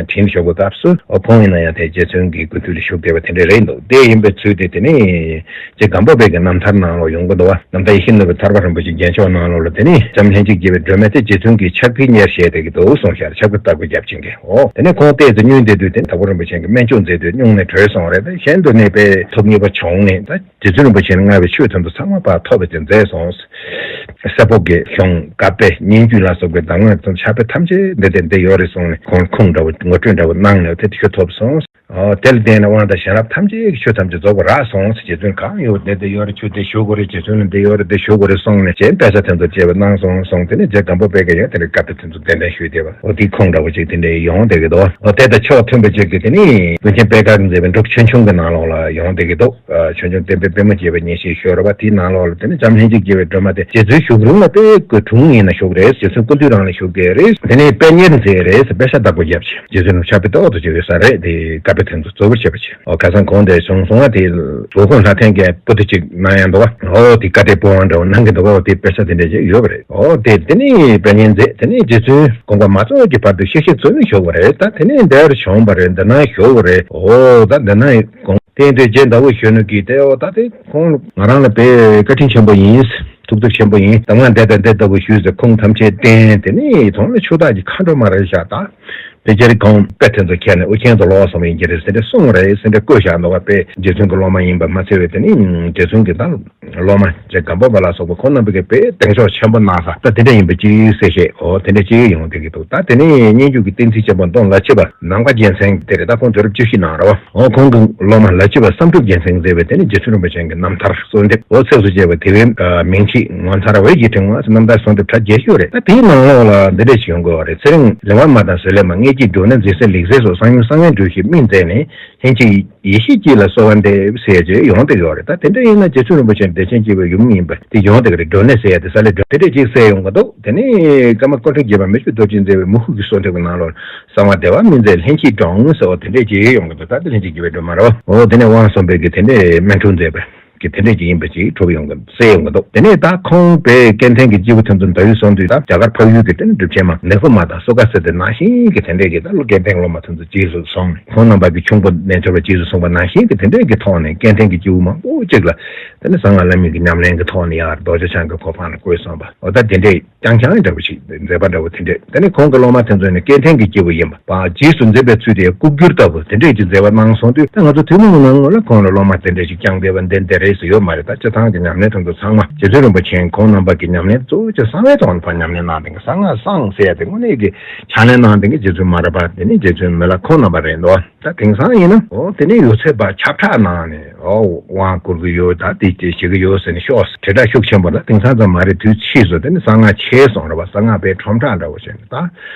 དྲིན་ཞུ་བའི་སྐབས་སུ། འོ་ཁོང་ཡིན་ན་ཡང་དེ་རྗེ་བཙུན་གྱི་སྐུ་མདུན་ལ་བཞུགས་བསྡད་པ་དེ་འདྲ་རེད་འདུག་དེ་ཡིན་པའི་ཚུལ་དེ་དེ་ནས་རྗེ་སྒམ་པོ་པའི་གི་རྣམ་ཐར་ནང་ལོགས་ཡོང་གི་འདུག་བ། རྣམ་ཐར་ཡིད་བཞིན་ནོར་བུའི་ཐར་པ་རིན་པོ་ཆེའི་རྒྱན་མཆོག་ནང་ལོགས་ལ། དེ་ནས་བྱམས་ལྷན་ཅིག་སྐྱེས་པའི་སྒྲོན་མེ་དེ་རྗེ་བཙུན་གྱིས་ཕྱག་ཕུལ་གཉེར་བཞེས་བསྡད་ཀྱི་འདུག་གསུངས་ཤག་ཕྱག་ཕུལ་བརྟག་པ་རྒྱབ་ཅིང་གི། འོ་དེ་ནས་ཁོང་ལྟས་སུ་བསྙུན་བསྡད་དུས། དེ་ནས་དྭགས་པོ་རིན་པོ་ཆེ་གིས་སྨན་བཅོས་མཛད་དུས་སྨྱུང་གནས་གྲོལ་སོང་རེད། ད་གཞན་དུ་གནས་པའི་ཐུབ་ཉེས་པ་བྱུང་ནས། ད་རྗེ་བཙུན་རིན་པོ་ཆེ་ལ་མངའ་བའི་ཆོས་དེ་ཚོ་ཚང་མ་ཕར་ཐོབ་པ་ཅིག་མཛད་སོང་། སྲབ་པོ་གི་གཞོང་། ཀ་པེ། སྙན་བརྒྱུད་ལ་སོགས་པའི་གདམས་ངག་དང་ཕྱག་དཔེ་ཐམས་ཅད་འདི་དེར་འདི་ཡོད་རེད་གསུངས་ནས། ཁོང་ཁུངས་འདྲ་བོ་ངོ་སྤྲོད་འདྲ་བོ་གནང་ནས་དེ་ཆོས་ཐོབ་སོང་། འོ་དེ་ལ་བརྟེན་ནས་དབང་དང་བྱིན་རླབས་ཐམས་ཅད་ཀྱི་ཆོས་ཐམས་ཅད་རྫོགས་པ་རག་སོང་། རྗེ་བཙུན་གང་ཡོད་འདི་འདི་ཡོད་རེད། ཆོས་འདི་ཞུ་དགོས་རེད། རྗེ་བཙུན་ལ་འདི་ཡོད་རེད། འདི་ཞུ་དགོས་རེད་གསུངས་ནས། རྗེ་དཔེ་ཆ་དེ་ཚོ་བཅས་པ་གནང་སོང་གསུངས། དེ་ནས་རྗེ་སྒམ་པོ་པའི་གི་ཡང་དེ་འདྲའི་བཀའ་དེ་ཚོ་གདན་འདྲེན་ཞུས་བསྡད་པ། འོ་དེའི་ཁུངས་འདྲ་བོ་ཅིག་དེ་འདྲའི་ཡོང་བསྡད་ཀྱི་འདུག་འོ་དེ་དང་ཕྱོགས་མཐུན་པ་ཅིག་གི་དེ་ནི་ཀུན་མཁྱེན་པད་དཀར་གྱིས་མཛད་པའི་འབྲུག་ཆོས་འབྱུང་གི་ནང་ལོགས་ལ་ཡོང་བསྡད་ཀྱི་འདུག་ཨ་ཆོས་འབྱུང་བསྟན་པའི་པད་མ་བརྒྱད་པའི་ཉིན་བྱེད་ཞུས་རེད་བ། དེའི་ནང་ལོགས་ལ་དེ་ནས་བྱམས་ལྷན་ཅིག་སྐྱེས་པའི་སྒྲོན་མ་དེ་རྗེ་བཙུན་བཞུགས་རིང་ལ་དཔེ་སྐུ་དྲུང་ཡིན་ན་བཞུགས་རེད། རྗེ་བཙུན་སྐུ་མདུན་རང་ལ་བཞུགས་ཀྱི་རེད། དེ་ནས་དཔེ་གཉེར་མཛད་རེད་ཟེར་དཔེ་ཆ་བདག་པོ་བརྒྱབ་བྱས། རྗེ་བཙུན་ཕྱག་དཔེ་ཏོག་ཏུ་བྱས་ཡོད་ས་རེད། དེ་བཀའ་དཔེ་དེ་ཚོ་རྫོགས་པར་བྱེད་པ་བྱས། འོ་ཁ་སང་གོང་དེ་གསུངས་སོང་བ། དེ་འོད་ཁུང་ལྷ་ལྡན་གྱི་པོ་ཏི་གཅིག་གནང་ཡ་འདུག་བ། འོ་དེ་བཀའ་དྲིན་སྤོབས་དབང་འདྲ་བོ་གནང་གི་འདུག་བ། འོ་དེ་དཔེ་ཆ་དེ་འདྲ་ཅིག་ཡོད་པ་རེད། འོ་དེ་དེ་ནས་དཔེ་གཉེར་མཛད། དེ་ནས་རྗེ་བཙུན་དགོངས་པ་མ་རྫོགས་ཀྱི་བར་དུ་གཤེགས་གཤེགས་རྩོད་མེད་བཞུགས་པ་རེད། ད་དེ་ནས་འདིར་བྱོན་པ་རེད། འདི་ན་བཞུགས་པ་རེད། འོ་ད་འདི་ན་དགོངས་བསྟན་དུས་རྗེ་ཟླ་བོ་གཞོན་ནུ་གིས་དེ། འོ་ད་དེ་ཁོང་ང་རང་ལ་དཔེ་བཀའ་དྲིན་ཆེན་པོ་ཡིན། ཐུགས་རྗེ་ཆེན་པོ་ཡིན། གདམས་ངག་འདི་དང་འདི་ལྟ་བུ་ཞུས་ཟེར་ཁུངས་ཐམས་ཅད་བསྟན། དེ་ནས་དོན་ལ་ཆོས་བདག་གི་མཁའ་འགྲོ་མ་རེད་ཤག་ད་དེ་རྗེ་རིགས་གོང་དཔེ་དེ་ཚོ་ཁྱེར་ནས་ཨོ་རྒྱན་དུ་ལོག་སོང་བ་ཡིན་གྱི་རེད་ཟེར་ཏེ་གསུངས་རེད་ཟེར་ཏེ་བཀོད་བཞག་འདུག་བ། དཔེ་རྗེ་བཙུན་གྱི་སློབ་མ་ཡིན་པ་མ་ཚད་པའི་དེ་ནི་རྗེ་བཙུན་གྱི་ད་སློབ་མ་རྗེ་སྒམ་པོ་པ་ལ་སོགས་པ་ཁོང་རྣམ་པ་གིས་དཔེ་གདེང་ཤོག་ཆེན་པོ་གནང་ས་ད་དེ་འདྲ་ཡིན་པ་ཅིག་གསལ་བཤད། འོ་དེ་འདྲ་ཅིག་ཡོང་བསྡད་ཀྱི་འདུག་ད་དེ་ནས་སྙན་བརྒྱུད་ཀྱི་བསྟན་འཛིན་ཆེན་པོ་མདོ་ལ་བྱེད་པ་ནམ་མཁའ་རྒྱལ་མཚན་དེ་རེད། ད་ཁོང་དུས་རབས་བཅུ་བཞི་ནང་རེད་བ། འོ་ཁོང་གི་སློབ་མ་ལ་བྱེད་པ་བསམ་གྲུབ་རྒྱལ་མཚན་མཛད་པའི་དེ་ནི་རྗེ་བཙུན་རིན་པོ་ཆེ་གི་རྣམ་ཐར་གསོལ་འདེབས། འོ་ཚིགས་སུ་བཅད་པ་དེ་བས་མིང་ཚིག་ངོ་མཚར་བའི་ཡིད་དྲན་ངོ་ཟེར་རྣམ་ཐར་གསོལ་འདེབས་གྲ་རྒྱས་ཤོས་རེད། ད་དེའི་ནང་ལོགས་ལ་འདི་འདྲ་ཞིག་ཡོང་གི་ཡོད་རེད། ཚེ་རིང་ལས་དབང་མ་དང་བཟོད་ལས་མ། མངལ་སྐྱེས་འབྲུ་ནད་འཛིན་སའི་ལེགས་བསྲེལ་སོགས། གསང་ཡུམ་གསང་བའི་འགྲོས་ཞེས་མིང་མཛད་ནས། ལྷན་ཅིག་ཡེ་ཤེས་སྐྱིད་ལ་གསོལ་བ་འདེབས་ཟེར་ཅིག་ཡོང་བསྡད་ཡོད་རེད། ད་དེ་འདྲ་ཡིན་ན་རྗེ་བཙུན་རིན་པོ་ཆེ་བདེ་ཆེན་སྐྱེས་པའི་ཡུམ་ཡིན་པ་དེ་ཡོང་བསྡད་ཀྱི་རེད། འགྲོ་ནས་ཟེར་ཡ་དེ་ས་ལས་འགྲོ་དེ་འདྲ་ཅིག་གསལ་ཡོང་གི་འདུག་དེ་ནས་ཀརྨ་སྐུ་ཕྲེང་བརྒྱད་པ་མི་བསྐྱོད་རྡོ་རྗེས་མཛད་པའི་མི་ཁུག་གི་གསོལ་འདེབས་ཀྱི་ནང་ལོགས་གསང་བ་བདེ་བ་སྨིན་མཛད་ལྷན་ཅིག་འགྲོ་ཟེར་བ་དེ་འདྲ་ཅིག་ཡོང་གི་འདུག་ད་དེ་ལྷན་ཅིག་སྐྱེས་པའི་སྒྲོན་མ་རེད་བ། འོ་དེ་ནས་དབང་གསུམ་པའི་གི་དེ་འདྲའི་སྨན་འཁྲུགས་མཛད་པ་གི་དེ་འདྲ་ཅིག་ཡིན་པ་ཅིག་གྲུབ་ཡོང་གི་འདུག་གསལ་ཡོང་གི་འདུག་དེ་ནས་ད་ཁོང་པའི་སྐལ་ལྡན་གྱི་སྐྱེས་བུ་དེ་ཚོ་མདོ་ཡུལ་སོང་དུས། ད་རྒྱ་གར་འཕགས་ཡུལ་གྱི་དེ་ནས་གྲུབ་ཆེན་མ་ནག་ཕུ་མ་དང་སོ་ཀ་ཟེར་དེ་ནང་བཞིན་གྱི་དེ་འདྲའི་གི་ད་ལོ་སྐལ་ལྡན་སློབ་མ་དེ་ཚོ་རྗེས་སུ་སོང་ནས། ཁོང་རྣམ་པ་གི་ཁྱུང་པོ་རྣལ་འབྱོར་པ་རྗེས་སུ་བཟུང་བ་ནང་བཞིན་གྱི་དེ་འདྲའི་གི་ཐོག་ནས་སྐལ་ལྡན་གྱི་སྐྱེས་བུ་མང་པོ་ཅིག་ལ་ དེ་ནས་གསང་སྔགས་བླ་མེད་ཀྱི་ཉམས་ལེན་གྱི་ཐོག་ནས་ཡར་རྡོ་རྗེ་འཆང་གི་གོ་འཕང་ལ་བཀོད་སོང་བ། འོ་ད་དེ་འདྲས་རྐྱང་རྐྱང་འདྲ་བོ་ཞིག་མཛད་པ་འདྲ་བོ་དེ་འདྲས། དེ་ནས་ཁོང་གི་སློབ་མ་དེ་ཚོ་ནི་སྐྱེ་ཕྲེང་གི་སྐྱེས་བུ་ཡིན་པ། རྗེས་སུ་འཛིན་པའི་ཚུལ་དེ་སྐུ་བསྒྱུར་ལྟ་བུ་དེ་འདྲས་ཀྱི་མཛད་པ་གནང་སོང་དུས། ད་ང་ཚོ་ཐུན་མོང་གི་ནང་ལོགས་ལ་ཁོང་ལ་སློབ་མ་དེ་འདྲས་ཞིག་རྐྱང་བསྡད་པ་འདི་འདི་རེད་ཟེར་ཡོད་མ་རེད། ད་སྤྱི་བཏང་གི་ཉམས་ལེན་དེ་ཚོ་ཚང་མ་རྗེ་བཙུན་རིན་པོ་ཆེ་ཁོང་རྣམ་པ་གི་ཉམས་ལེན་གཙོ་བོ་ཆེ་གསང་བའི་ཐོག་ནས་ཕར་ཉམས་ལེན་གནང་སྟེ། གསང་སྔགས་གསང་ཟེར་ཡ་དེ་དངོས་གནས་ཀྱི་ཕྱག་ལེན་གནང་སྟེ་རྗེ་བཙུན་མ་ར་པ། དེ་ནས་རྗེ་བཙུན་མི་ལ་ཁོང་རྣམ་པ་རེད་འདུག་ད་དེང་སང་ཡིན་ན། འོ་དེ་ནས་ཡོད་ཚད་པ་ཁྱབ་བསྒྲགས་གནང་ནས། འོ་དབང་བསྐུར་གྱི་ཡོད། ད་དེ་དེ་བྱེད་ཀྱི་ཡོད་ཟེར་ནས་ཤོག་དྲིལ་བསྒྲགས་ཤུགས་ཆེན་པོ། ད་དེང་སང་ཙམ་མ་རེད། དུས་ཕྱིས་སུ་དེ་ནས་གསང་སྔགས་ཆེ་སོང་རེད་པ། གསང་སྔགས་པའི་ཁྲོམ་བསྒྲགས་འདྲ་བོ་བྱས་ནས། ད་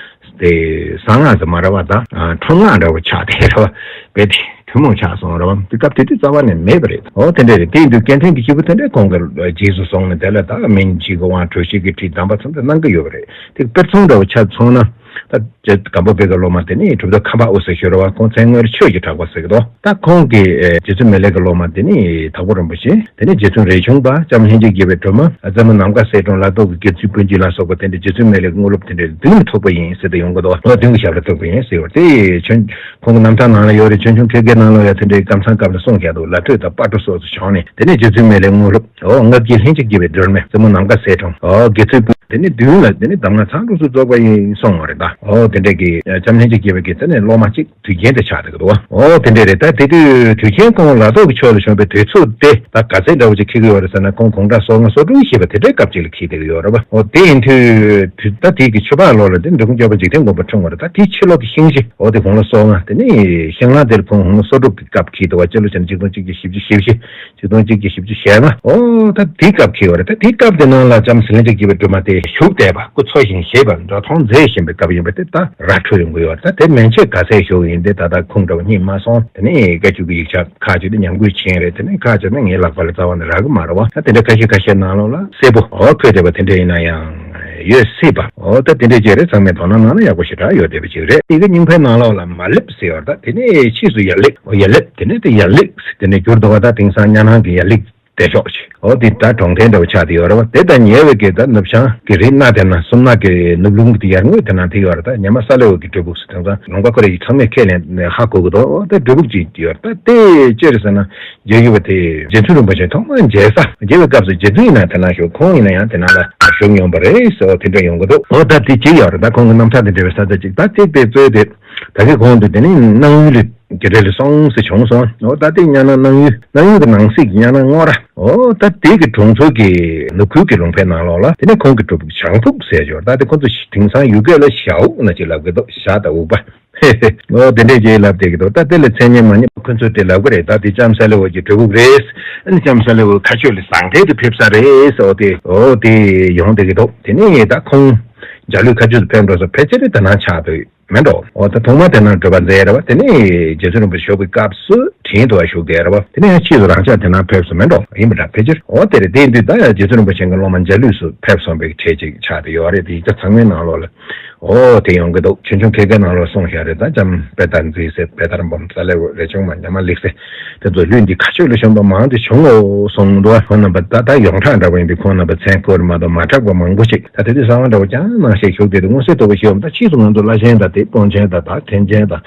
དེ་གསང་སྔགས་ཟེར་མ་རེད་པ། ད་ཁྲོམ་སྔགས་འདྲ་བོ་ཆགས་བསྡད་རེད་པ། དཔེ་དེ་ཐུན་མོང་ཆགས་སོང་རེད་པ། དེ་སྐབས་དེ་དུས་རྩ་བ་ནས་མེད་པ་རེད། འོ་དེ་འདྲ་རེད། དེ་ཡིན་དུས་སྐྱེ་ཕྲེང་གི་སྐྱེས་བུ་དེ་འདྲས་ཁོང་གི་རྗེས་སུ་སོང་ནས། དེ་ལ་ད་སྨན་གྱི་གི་དབང་གྲོལ་བྱེད་ཀྱི་ཁྲིད་དམ་པ་ཚང་མ་གནང་གི་ཡོད་པ་རེད། དེ་དཔེར་མཚོན་འདྲ་བོ་ཆ་མཚོན་ན། ད་རྗེ་སྒམ་པོ་པའི་གི་སློབ་མ་དེ་ནི་གྲུབ་ཐོབ་ཁམས་པ་དབུ་ཟེར་ཞུ་རེད་པ། ཁོང་མཚན་དངོས་ཆོས་ཀྱི་གྲགས་པ་ཟེར་གི་འདུག་ད་ཁོང་གི་ཨེ་རྗེ་བཙུན་མི་ལའི་གི་སློབ་མ་དེ་ནི་དྭགས་པོ་རིན་པོ་ཆེ། དེ་ནི་རྗེ་བཙུན་རས་ཆུང་པ། ལྕམ་ལྷན་ཅིག་སྐྱེས་པའི་སྒྲོལ་མ། རྩེ་མོ་ནམ་མཁའ་གསལ་སྒྲོན། ལ་ཏོག་གི་དགེ་ཚུལ་སྤུན་མཆེད་ལ་སོགས་པ་དེ་འདྲ་རྗེ་བཙུན་མི་ལའི་གི་དངོས་སློབ་དེ་འདྲ་བདུན་ལ་ཐུག་པ་ཡིན་ཟེར་ཏེ་ཡོང་གི་འདུག་ཨོ་བདུན་གྱི་ཞབས་ལ་ཐུག་པ་ཡིན་ཟེར་བ་དེ། ཁྱོད་ཁོང་གི་རྣམ་ཐར་ནང་ལ་ཡོད་རེད། ཆོས་འབྱུང་མཁས་བརྒྱའི་ནང་ལ་ཡང་དེ་འདྲའི་སྐབས་མཚམས་སྐབས་ལ་གསུངས་བཞག་འདུག་ལ་སྤྲོད་དང་སྤ་སྤྲོ་སོགས་སུ་བྱུང་ནས། དེ་ནས་རྗེ་བཙུན་མི་ལའི་དངོས་སློབ། ཨོ་ལྔ་བརྒྱའི་ལྷན་ཅིག་སྐྱེས་པའི་སྒྲོལ་མ། རྩེ་མོ་ནམ་མཁའ་གསལ་སྒྲོན། ཨོ་དགེ་ཚུལ་སྤུན། དེ་ནས་བདུན་ལ་དེ་ནས་གདམས་ངག་ཚང་འདུས་སུ་རྫོགས་པ་ཡིན་གསུངས་པ་རེད་ད། ཨོ་དེ་འདྲ་གི་ལྕམ་ལྷན་ཅིག་སྐྱེས་པའི་གི་དེ་ནས་སློབ་མ་གཅིག་དུས་རྒྱུན་དུ་ཆགས་བསྡད་ཀྱི་འདུག་ཨོ་དེ་འདྲ་རེད། ད་དེ་དུས་དུས་རྒྱུན་ཁོང་ལ་ཏོག་གི་ཕྱོགས་ལ་བྱོན་པའི་དུས་ཚོད་དེ་ད་ག་ཚད་འདྲ་བོ་ཅིག་འཁེལ་གྱི་ཡོད་རེད་ཟེར་ན། ཁོང་དགུང་གྲངས་སོ་ལྔ་སོ་དྲུག་བཞེས་པ་དེ་འདྲའི་སྐབས་ཅིག་ལ་འཁེལ་བསྡད་ཀྱི་ཡོད་རེད་པ། ཨོ་དེ་ཡིན་དུས་དུས་ད་དེའི་གི་ཆུ་ཕག་ལོ་ལ་དེ་འབྲི་གུང་སྐྱོབ་པ་འཇིག་རྟེན་མགོན་པོ་འཁྲུངས་པ་རེད། ད་དེའི་ཕྱི་ལོ་གི་ཤིང་བཞི། ཨོ་དེ་དགུང་ལོ་སོ་ལྔ། དེ་ནས་ཤིང་གླང་དེར་ཁོང་དགུང་ལོ་སོ་དྲུག་གི་སྐབས་འཁེལ་འདུག་པ། སྤྱི་ལོ་བྱས་ན་ཆིག་སྟོང་གཅིག་བརྒྱ་བཞི་བཅུ་ཞེ་བཞི། ཆིག་སྟོང་གཅིག་བརྒྱ་བཞི་བཅུ་ཞེ་ལྔ། ཨོ་ད་དེའི་སྐབས་འཁེལ་བ་རེད། ད་དེའི་སྐབས་དེ་ནང་ལ་ལྕམ་ཟི་ལིང་གི་སྐྱེས་པའི་སྒྲོལ་མ་དེ་བཞུགས་བསྡད་པ། སྐུ་འཚོ་ཞིང་གཞེས་པ་འགྲོ་མཐོང་མཛད་བཞིན་པའི་སྐབས་ཡིན་པ་དེ་ད་ར་འཕྲོད་ཡོང་གི་ཡོད་རེད། ད་དེ་མན་ཆད་ག་ཚད་བཞུགས་ཡིན་དེ་ད་ལྟ་ཁུངས་འདྲ་བོ་རྙེད་མ་སོང་། དེ་ནས་བཀའ་བརྒྱུད་ཀྱི་ཡིག་ཆ་ཁག་ཅིག་དེ་ཉམས་རྒུད་ཕྱིན་རེད། དེ་ནས་ཁག་ཅིག་ནི་ངའི་ལག་པ་ལ་རྩ་བ་ནས་རག་གི་མ་རེད་པ། ད་དེ་འདྲ་ཁ་ཤས་ཁ་ཤས་ནང་ལོགས་ལ་གསལ་པོ་འོ་འཁོད་བསྡད་པ་དེ་འདྲ་ཡིན་ན་ཡང་ཡོད་སྲིད་པ། འོ་ད་དེ་འདྲ་ཅིག་རེད། ཚང་མས་དོ་སྣང་གནང་ན་ཡག་པོ་ཞེ་དྲག་ཡོད་བསྡད་པ་ཅིག་རེད། དེ་གི་རྙིང་པའི་ནང་ལོགས་ལ་མ་ལེབ་ཟེར་བ་རེད། ད་དེ་ནས་ཕྱིས་སུ་ཡར་ལེབ། འོ་ཡར་ལེབ། དེ་ནས་དེ་ཡར་ལེགས་དེ་ནས་བསྒྱུར་འདུག་པ། ད་དེང་སང་ཉ་ནང་གི་ཡར་ལེགས་བསྡད་ཤོག་ཅིག་འོ་དེ་ད་གྲོང་མཐའ་འདྲ་བོ་ཆགས་བསྡད་ཡོད་རེད་པ། དེ་དང་ཉེ་བའི་གི་ད་ནུབ་བྱང་གི་རི་སྣ་དེ་ན་སུམ་ནག་གི་ནུབ་ལུང་གི་དེ་ཡར་ངོས་དེ་ན་དེ་ཡོད་རེད། ད་ཉི་མ་ས་ལེ་འོ་གི་སྒྲུབ་ཕུག་ཟེར། དེང་སང་ལུང་པ་ཁོ་རེ་ཡིས་ཚང་མས་ཁས་ལེན་ནས་ཧ་གོ་གི་འདུག་འོ་ད་སྒྲུབ་ཕུག་ཅིག་ཡོད་རེད། ད་དེ་ཅི་རེད་ཟེར་ན། རྗེ་ཡོད་པ་དེ་རྗེ་བཙུན་རིན་པོ་ཆེ་ཐོག་མར་མཇལ་ས། མཇལ་བའི་སྐབས་སུ་རྗེ་བཙུན་ཡིན་ན་དེ་ན་བཞུགས། ཁོང་ཡིན་ན་ཡང་དེ་ན་ལ་བཞུགས་མྱོང་པ་རེད་ཟེར་བ་དེ་འདྲ་ཡོང་གི་འདུག་འོ་ད་དེ་གཅིག་ཡོད་རེད། ད་ཁོང་གི་རྣམ་ཐར་དང་འབྲེལ་བའི་ས་ཆ་གཅིག་ད་དེ་དེ་གཙོས་དེ་ད་གིན་གོང་དུ་དེ་ནི་སྣང་ཡུལ་གྱི་རི་ལ་སོང་ཟེར་བྱུང་སོང་། འོ་ད་དེ་གཉའ་ནང་སྣང་ཡུལ། སྣང་ཡུལ་གྱི་ནང་གསེས་ཀྱི་གཉའ་ནང་སྔོ་ར། འོ་ད་དེ་གི་གྲོང་ཚོ་གི་ནུབ་ཁུལ་གྱི་ལུང་པའི་ནང་ལོགས་ལ་དེ་ནས་ཁོང་གི་སྒྲུབ་ཕུག་བྱང་ཕུག་ཟེར་ཡོད་རེད། ད་དེ་ཁོ་ཚོ་དེང་སང་ཡུལ་སྐད་ལ་ཞྭ་འུག་ན་ཅིག་ལབ་གི་འདུག་ཞྭ་དང་འུག་པ། འོ་དེ་འདྲས་ཅིག་ལབ་བསྡད་ཀྱི་འདུག་ད་དེ་ལ་མཚན་སྙན་མ་རྙེད་པ་ཁོ་ཚོས་དེ་ལབ་གི་རེད། ད་དེ་ལྕམ་ས་ལེ་འོ་གི་སྒྲུབ་ཕུག་རེད། ཨ་ནི་ལྕམ་ས་ལེ་འོ་མཁའ་སྤྱོད་ལ་ཟང་ཐལ་དུ་ཕེབས་ས་རེད་ཟེར། འོ་དེ་འོ་དེ་ཡོང་བསྡད་ཀྱི་འདུག་དེ་ནས་ད་ཁོང་འཇའ་ལུས་མཁའ་སྤྱོད་དུ་ཕེབས་འགྲོ་ས་ཕལ་ཆེར་དེ་ན་ཆགས་འདུག་མེད་འགྲོ། འོ་ད་ཐོག་མ་དེ་ན་སྒྲུབ་པ་མཛད་རེད་པ། དེ་ནས་རྗེ་བཙུན་རིན་པོ་ཆེ་བཞུགས་པའི་སྐབས་སུ་དྲིན་དུ་བ་བཞུགས་བསྡད་རེད་པ། དེ་ནས་ཕྱིས་སུ་རང་ཅག་དེ་ན་ཕེབས་སོང་མེད་འགྲོ། ཡིན་པ་འདྲ་ཕལ་ཆེར། འོ་དེ་རེད། དེ་ཡིན་དུས་ད་རྗེ་བཙུན་རིན་པོ་ཆེ་གི་སློབ་མ་འཇའ་ལུས་སུ་ཕེབས་སོང་བའི་གྲས་ཅིག་ཆགས་བསྡད་ཡོད་རེད། དེ་ཡིག་ཆ་ཚང་མའི་ནང་ལོགས་ལ། འོ་དེ་ཡོང་གི་འདུག་ཆོས་འབྱུང་མཁས་བརྒྱའི་ནང་ལོགས་གསུངས་བཞག་རེད། ད་ལྕམ་དཔལ་དར་མཛེས་ཟེར། དཔལ་དར་འབུམ། ས་ལེ་འོ་རས་ཆུང་མ། ཉ་མ་ལེགས་ཟེར། དེ་ཚོ་ལུས་འདི་མཁའ་སྤྱོད་ལ་བྱོན་པ་མང་དུ་བྱུང་ངོ་གསུངས་འདུག་ཁོང་རྣམ་པ་ད་ལྟ་ཡོངས་གྲགས་འདྲ་བོ་ཡིན་དུས་ཁོང་རྣམ་པ་མཚན་བཀོད་མ་གཏོགས་མ་གྲགས་པ་མང་པོ་ཞིག་ད་དེ་དུས་གསང་བ་འདྲ་བོ་ཀྱང་གནང་བཞིན་བཞུགས་བསྡད་འདུག་མངོན་གསལ་དོད་པོ་ཞིག་ཡོད་མ། ད་ཕྱིས་སུ་ང་ཚོ་བླ་ཆེན་དང་དེ་དཔོན་ཆེན་དང་ད་མཁན་ཆེན་དང་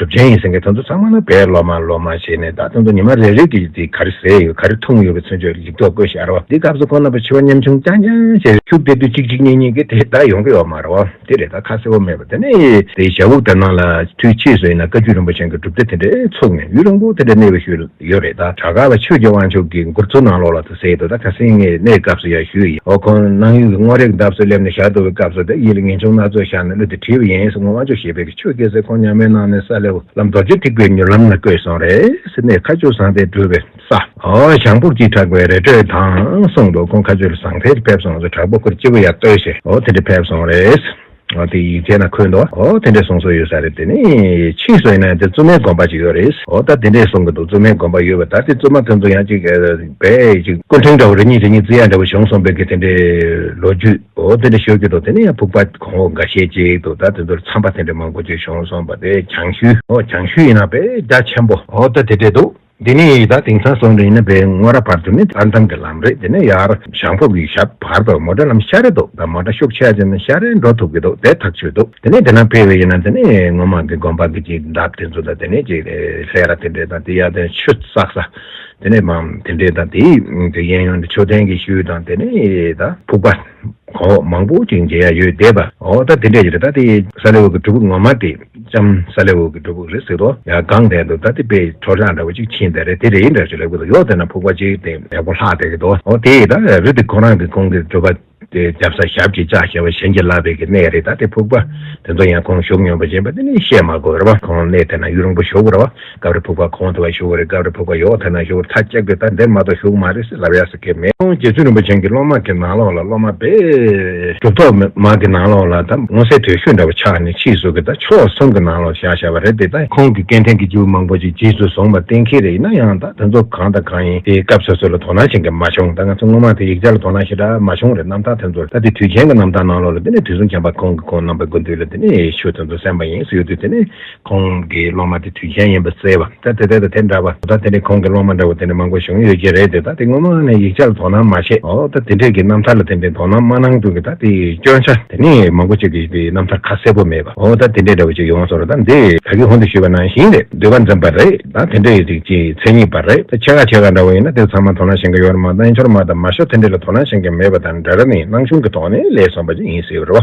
གྲུབ་ཆེན་ཡིན་ཟེར་མཁན་དེ་ཚོ་ཚང་མ་ན་བོད་སློབ་མ་སློབ་མ་བྱས་ནས་ད་དེ་ཚོ་ཉི་མ་རེ་རེ་གི་དེ་ག་རེ་ཟས་ཡོད་ག་རེ་འཐུང་ཡོད་པའི་ཚུན་ཆད་ཡིག་ཐོག་བཀོད་བཞག་རེད་པ། འདི་སྐབས་སུ་ཁོང་རྣམ་པ་འཆི་བ་ཉམ་ཆུང་རྐྱང་རྐྱང་བྱས་བཞུགས་བསྡད་དུས་གཅིག་གཅིག་གཉིས་གཉིས་ཀྱི་དེ་ད་ཡོང་གི་ཡོད་མ་རེད་པ། དེ་རེད། ད་ཁ་གསལ་པོ་མེད་པ། དེ་ནས་དེ་ཞྭ་འུག་དེ་ནང་ལ་དུས་ཕྱིས་སུ་ཡིན་ན་བཀའ་བརྒྱུད་རིན་པོ་ཆེ་གི་སྒྲུབ་སྡེ་དེ་འདྲའི་ཚུགས་ནས་ཡུན་རིང་པོ་དེ་འདྲ་གནས་པའི་ཤུལ་ཡོད་རེད། ད་བྲག་དཀར་བ་ཆོས་ཀྱི་དབང་ཕྱུག་གི་མགུར་མཚོ་ནང་ལོགས་ལ་དུ་གསལ་འདུག་ད་ཁ་སང་ངས་གནས་སྐབས་སུ་ཡང་ཞུས་ཡིན། འོ་ཁོང་སྣང་ཡུལ་གྱི་སྔོ་རེག་འདབས་སུ་སླེབས་ནས་ཞག་འདུ་བའི་སྐབས་སུ་དེ་ཡིད་ལ་ངེས་འབྱུང་སྣ་ཚོགས་ཤར་ནས་གླུ་དེ་བྲིས་པ་ཡིན་ཟེར། ངོ་དབང་ཕྱུག་ཞེས་པའི་གི་ཆོས་སྐྱེ་སའི་ཁོང་མཉམ་མེད་གནང་ནས་ས་ལེའུ་བླམ་རྡོ་རྗེ་ཐེག་པའི་མྱུར་ལམ་ལ་བཀོད་སོང་རེད་ཟེར་ནས་མཁའ་སྤྱོད་ཟང་ཐལ་གྲུབ་པའི་ས། འོ་ཞང་ཕོར་གཅིག་གྲགས་པའི་རི་ཁྲོད་དང་གསུངས་འདུག་ཁོང་མཁའ་སྤྱོད་ལ་ཟང་ཐལ་དུ་ཕེབས་སོང་ཟེར། བྲག་པོ་ཁུར་སྤྱི་བོ་ཡར་བསྟོད་བྱས། འོ་དེ་འདྲ་ཕེབས་སོང་རེད། འོ་དེ་ཡིག་ཆའི་ནང་འཁོད་འདུག་འོ་དེ་འདྲས་གསུང་སྲོལ་ཡོད་ས་རེད། དེ་ནས་ཕྱིས་སུ་ཡིན་ན་དེ་བཙུན་མའི་དགོན་པ་ཅིག་ཡོད་རེད། འོ་ད་དེ་འདྲས་གསུང་གི་འདུག་བཙུན་མའི་དགོན་པ་ཡོད་པ། ད་དེ་བཙུན་མ་དེ་ཚོ་ཡང་ཅིག་ཨ་དཔེ་ཅིག་སྐུ་ཕྲེང་འདྲ་བོ་རེ་གཉིས་རེ་གཉིས་བརྩི་ཡ་འདྲ་བོ་བྱུང་སོང་བའི་གི་དེ་འདྲའི་ལོ་རྒྱུས་འོ་དེ་འདྲ་ཤོད་ཀྱི་འདུག་དེ་ནས་ཡང་ཕུག་པ་གོང་འོག་འགའ་ཤས་ཅིག་འདུག་ད་དེ་ཚོར་མཚམས་པ་དེ་འདྲ་མང་པོ་ཅིག་བྱུང་སོང་བ། དེ་བྱང་ཤུལ། འོ་བྱང་ཤུལ་ཡིན་ན་དཔེ་རྒྱ་ཆེན་པོ་འོ་ད་དེ་འདྲས་འདུག་འདི་ནས་ད་དེང་སང་སོང་ནས་ཡིན་ན་བའི་སྔོ་ར་བར་དུ་ནི་ཨར་འདམ་གྱི་ལམ་རེད། དེ་ནས་ཡར་ཞང་ཕོར་གྱི་ཞབས་བར་དུ་མོ་ཊ་ལམ་ཤར་རེ་འདུག་ད་མོ་ཊ་ཤུགས་ཆེ་ཅན་ནི་ཤར་རེ་འགྲོ་ཐུབ་ཀྱི་འདུག་དེ་ཐག་ཆོད་འདུག་དེ་ནས་དེ་ན་ཕེབས་པ་ཡིན་ན་དེ་ནས་སྔོན་མ་གི་དགོན་པ་གི་ཅིག་འདབས་དེ་ཚོ་ལ་དེ་ནས་ཅིག་ལྷས་ར་དེ་འདྲས་དང་དེ་ཡར་དེ་ཆུ་བསགས་ས། དེ་ནས་མ་དེ་འདྲས་དང་དེའི་དེ་གཡས་གཡོན་དུ་མཆོད་རྟེན་གྱི་ཤུལ་དང་དེ་ནས་ད་ཕུག་པ་གོང་འོག་མང་པོ་ཅིག་མཇལ་ཡ་ཡོད་བསྡད་པ། འོ་ད་དེ་འདྲས་ཀྱི་རེད། ད་དེ་ས་ལེ་འུ་གི་སྒྲུབ་ཕུག་ངོ་མ་དེ་ལྕམ་ས་ལེ་འུ་གི་སྒྲུབ་ཕུག་རེད་ཟེར་དོ། ཡ་གང་དེ་འདུག་ད་དེ་དཔེ་ཁྲོ་ཆག་འདྲ་བོ་ཅིག་ཕྱིན་བསྡད་རེད། དེ་རེད་འདྲ་ཅིག་ལབ་གི་འདུག་ཡོད་དེ་ན་ཕུག་པ་ཅིག་དེ་ཡག་པོ་ལྷག་བསྡད་གི་འདུག་འོ་དེ་ད་རི་དེ་ཁོ་རང་གི་གོང་གི་སྒྲུབ་པ་དེ་རྒྱབ་ས་ཞབས་ཀྱིས་བཅགས་བྱས་པ་གཞན་གྱིས་བརླབས་པའི་གི་གནས་རེད། ད་དེ་ཕུག་པ་དེ་ཚོ་ཡང་ཁོང་བཞུགས་མྱོང་པ་ཅན་པ་དེ་ནི་བཤད་མ་དགོས་རེད་བ། ཁོང་གནས་དེ་ན་ཡུན་རིང་པོ་བཞུགས་རེད་བ། སྐབས་རེ་ཕུག་པ་གོང་དེ་བ་བཞུགས་རེད། སྐབས་རེ་ཕུག་པ་ཡོག་དེ་ན་བཞུགས་རེད། མཐའ་གཅིག་ཏུ་ད་འདིར་མ་གཏོགས་བཞུགས་མ་རེད་ཟེར་ལབ་ཡ་ཟེར་གི་མེད། ཁོང་རྗེ་བཙུན་རིན་པོ་ཆེ་གི་སློབ་མ་གི་ནང་ལོགས་ལ་སློབ་མ་དཔེ་གྲུབ་ཐོབ་མ་གི་ནང་ལོགས་ལ་ད་མངོན་གསལ་དོད་ཤོས་འདྲ་བོ་ཆགས་ནས་ཕྱིས་སུ་གི་ད་ཕྱོགས་གསུམ་གི་ནང་ལོགས་བཞག་བཞག་པ་རེད། དེ་ད་ཁོང་གི་སྐད་འཕྲིན་གྱི་རྒྱུ་མང་པོ་ཅིག་རྗེས་སུ་བཟུང་བ་གཏན་འཁེལ་རེད། ཡིན་ན་ཡང་ད་དེ་ཚོ་གང་དང་གང་ཡིན་དེ་སྐབས་སོ་སོ་ལ་དོ་སྣང་བྱེད་མཁན་མ་བྱུང་། ད་ང་ཚོ་སྔོན་མ་དེ་ཡིག་ཆ་ལ་དོ་སྣང་ཞེ་དྲག་མ་བྱུང་རེད། རྣམ་ཐར་དེ་ཚོ་ད་དེ་དུས་ཆེན་གྱི་རྣམ་ཐར་ནང་ལོགས་ལ་དེ་ནས་དུས་གསུམ་མཁྱེན་པ་ཁོང་གི་ཁོང་རྣམ་པའི་སྐུ་མདུན་ལ་དེ་ནས་ཆོས་དེ་ཚོ་གསན་པ་ཡིན་ཟེར་ཡོད་དུས་དེ་ནས། ཁོང་གི་སློབ་མ་དེ་དུས་ཆེན་ཡིན་པ་གསལ་བ། ད་དེ་ལྟར་དེ་དེ་འདྲ་བ། ད་དེ་ནས་ཁོང་གི་སློབ་མ་འདྲ་བོ་དེ་ནས་མང་པོ་བྱུང་ཡོད་ཀྱི་རེད་དེ། ད་དེ་སྔོན་མ་ནས་ཡིག་ཆ་ལ་དོ་སྣང་མ་བྱས། འོ་ད་དེ་འདྲས་ཀྱི་རྣམ་ཐར་ལ་དེ་འདྲས་དོ་སྣང་མ་གནང་དུས་ཀྱི་ད་དེ་སྐྱོན་ཆ་དེ་ནས་མང་པོ་ཅིག་གིས་དེ་རྣམ་ཐར་ཁ་གསལ་པོ་མེད་པ། འོ་ད་དེ་འདྲས་འདྲ་བོ་ཅིག་ཡོང་སོང་རེད། ད་འདི་ད་གིན་ཧོན་དུ་ཞུས་པ་ནང་བཞིན་རེད། འདོད་པ་འཛིན་པ་རེད། ད་དེ་འདྲས་ཡོད་ཅིག་ཅིག་མཚན་ཉིད་པ་རེད། ད་ཆེ་ཁ་ཆེ་ཁ་འདྲ་བོ་ཡིན་ན་དེ་ཚང་མ་དོ་སྣང་བྱེད་མཁན་ཡོད་རེད་མ། རྣལ་འབྱོར་མ་དང་མ་ཤོ་དེ་འདྲས་ལ་དོ་སྣང་བྱེད་མཁན་མེད་པ་དང་འདྲ་ར་ནི་སྣང་ཆུང་གི་ཐོག་ནས་ལས་བསམ་པ་ཅིག་ཡིན་ཟེར་བ་རེད་བ།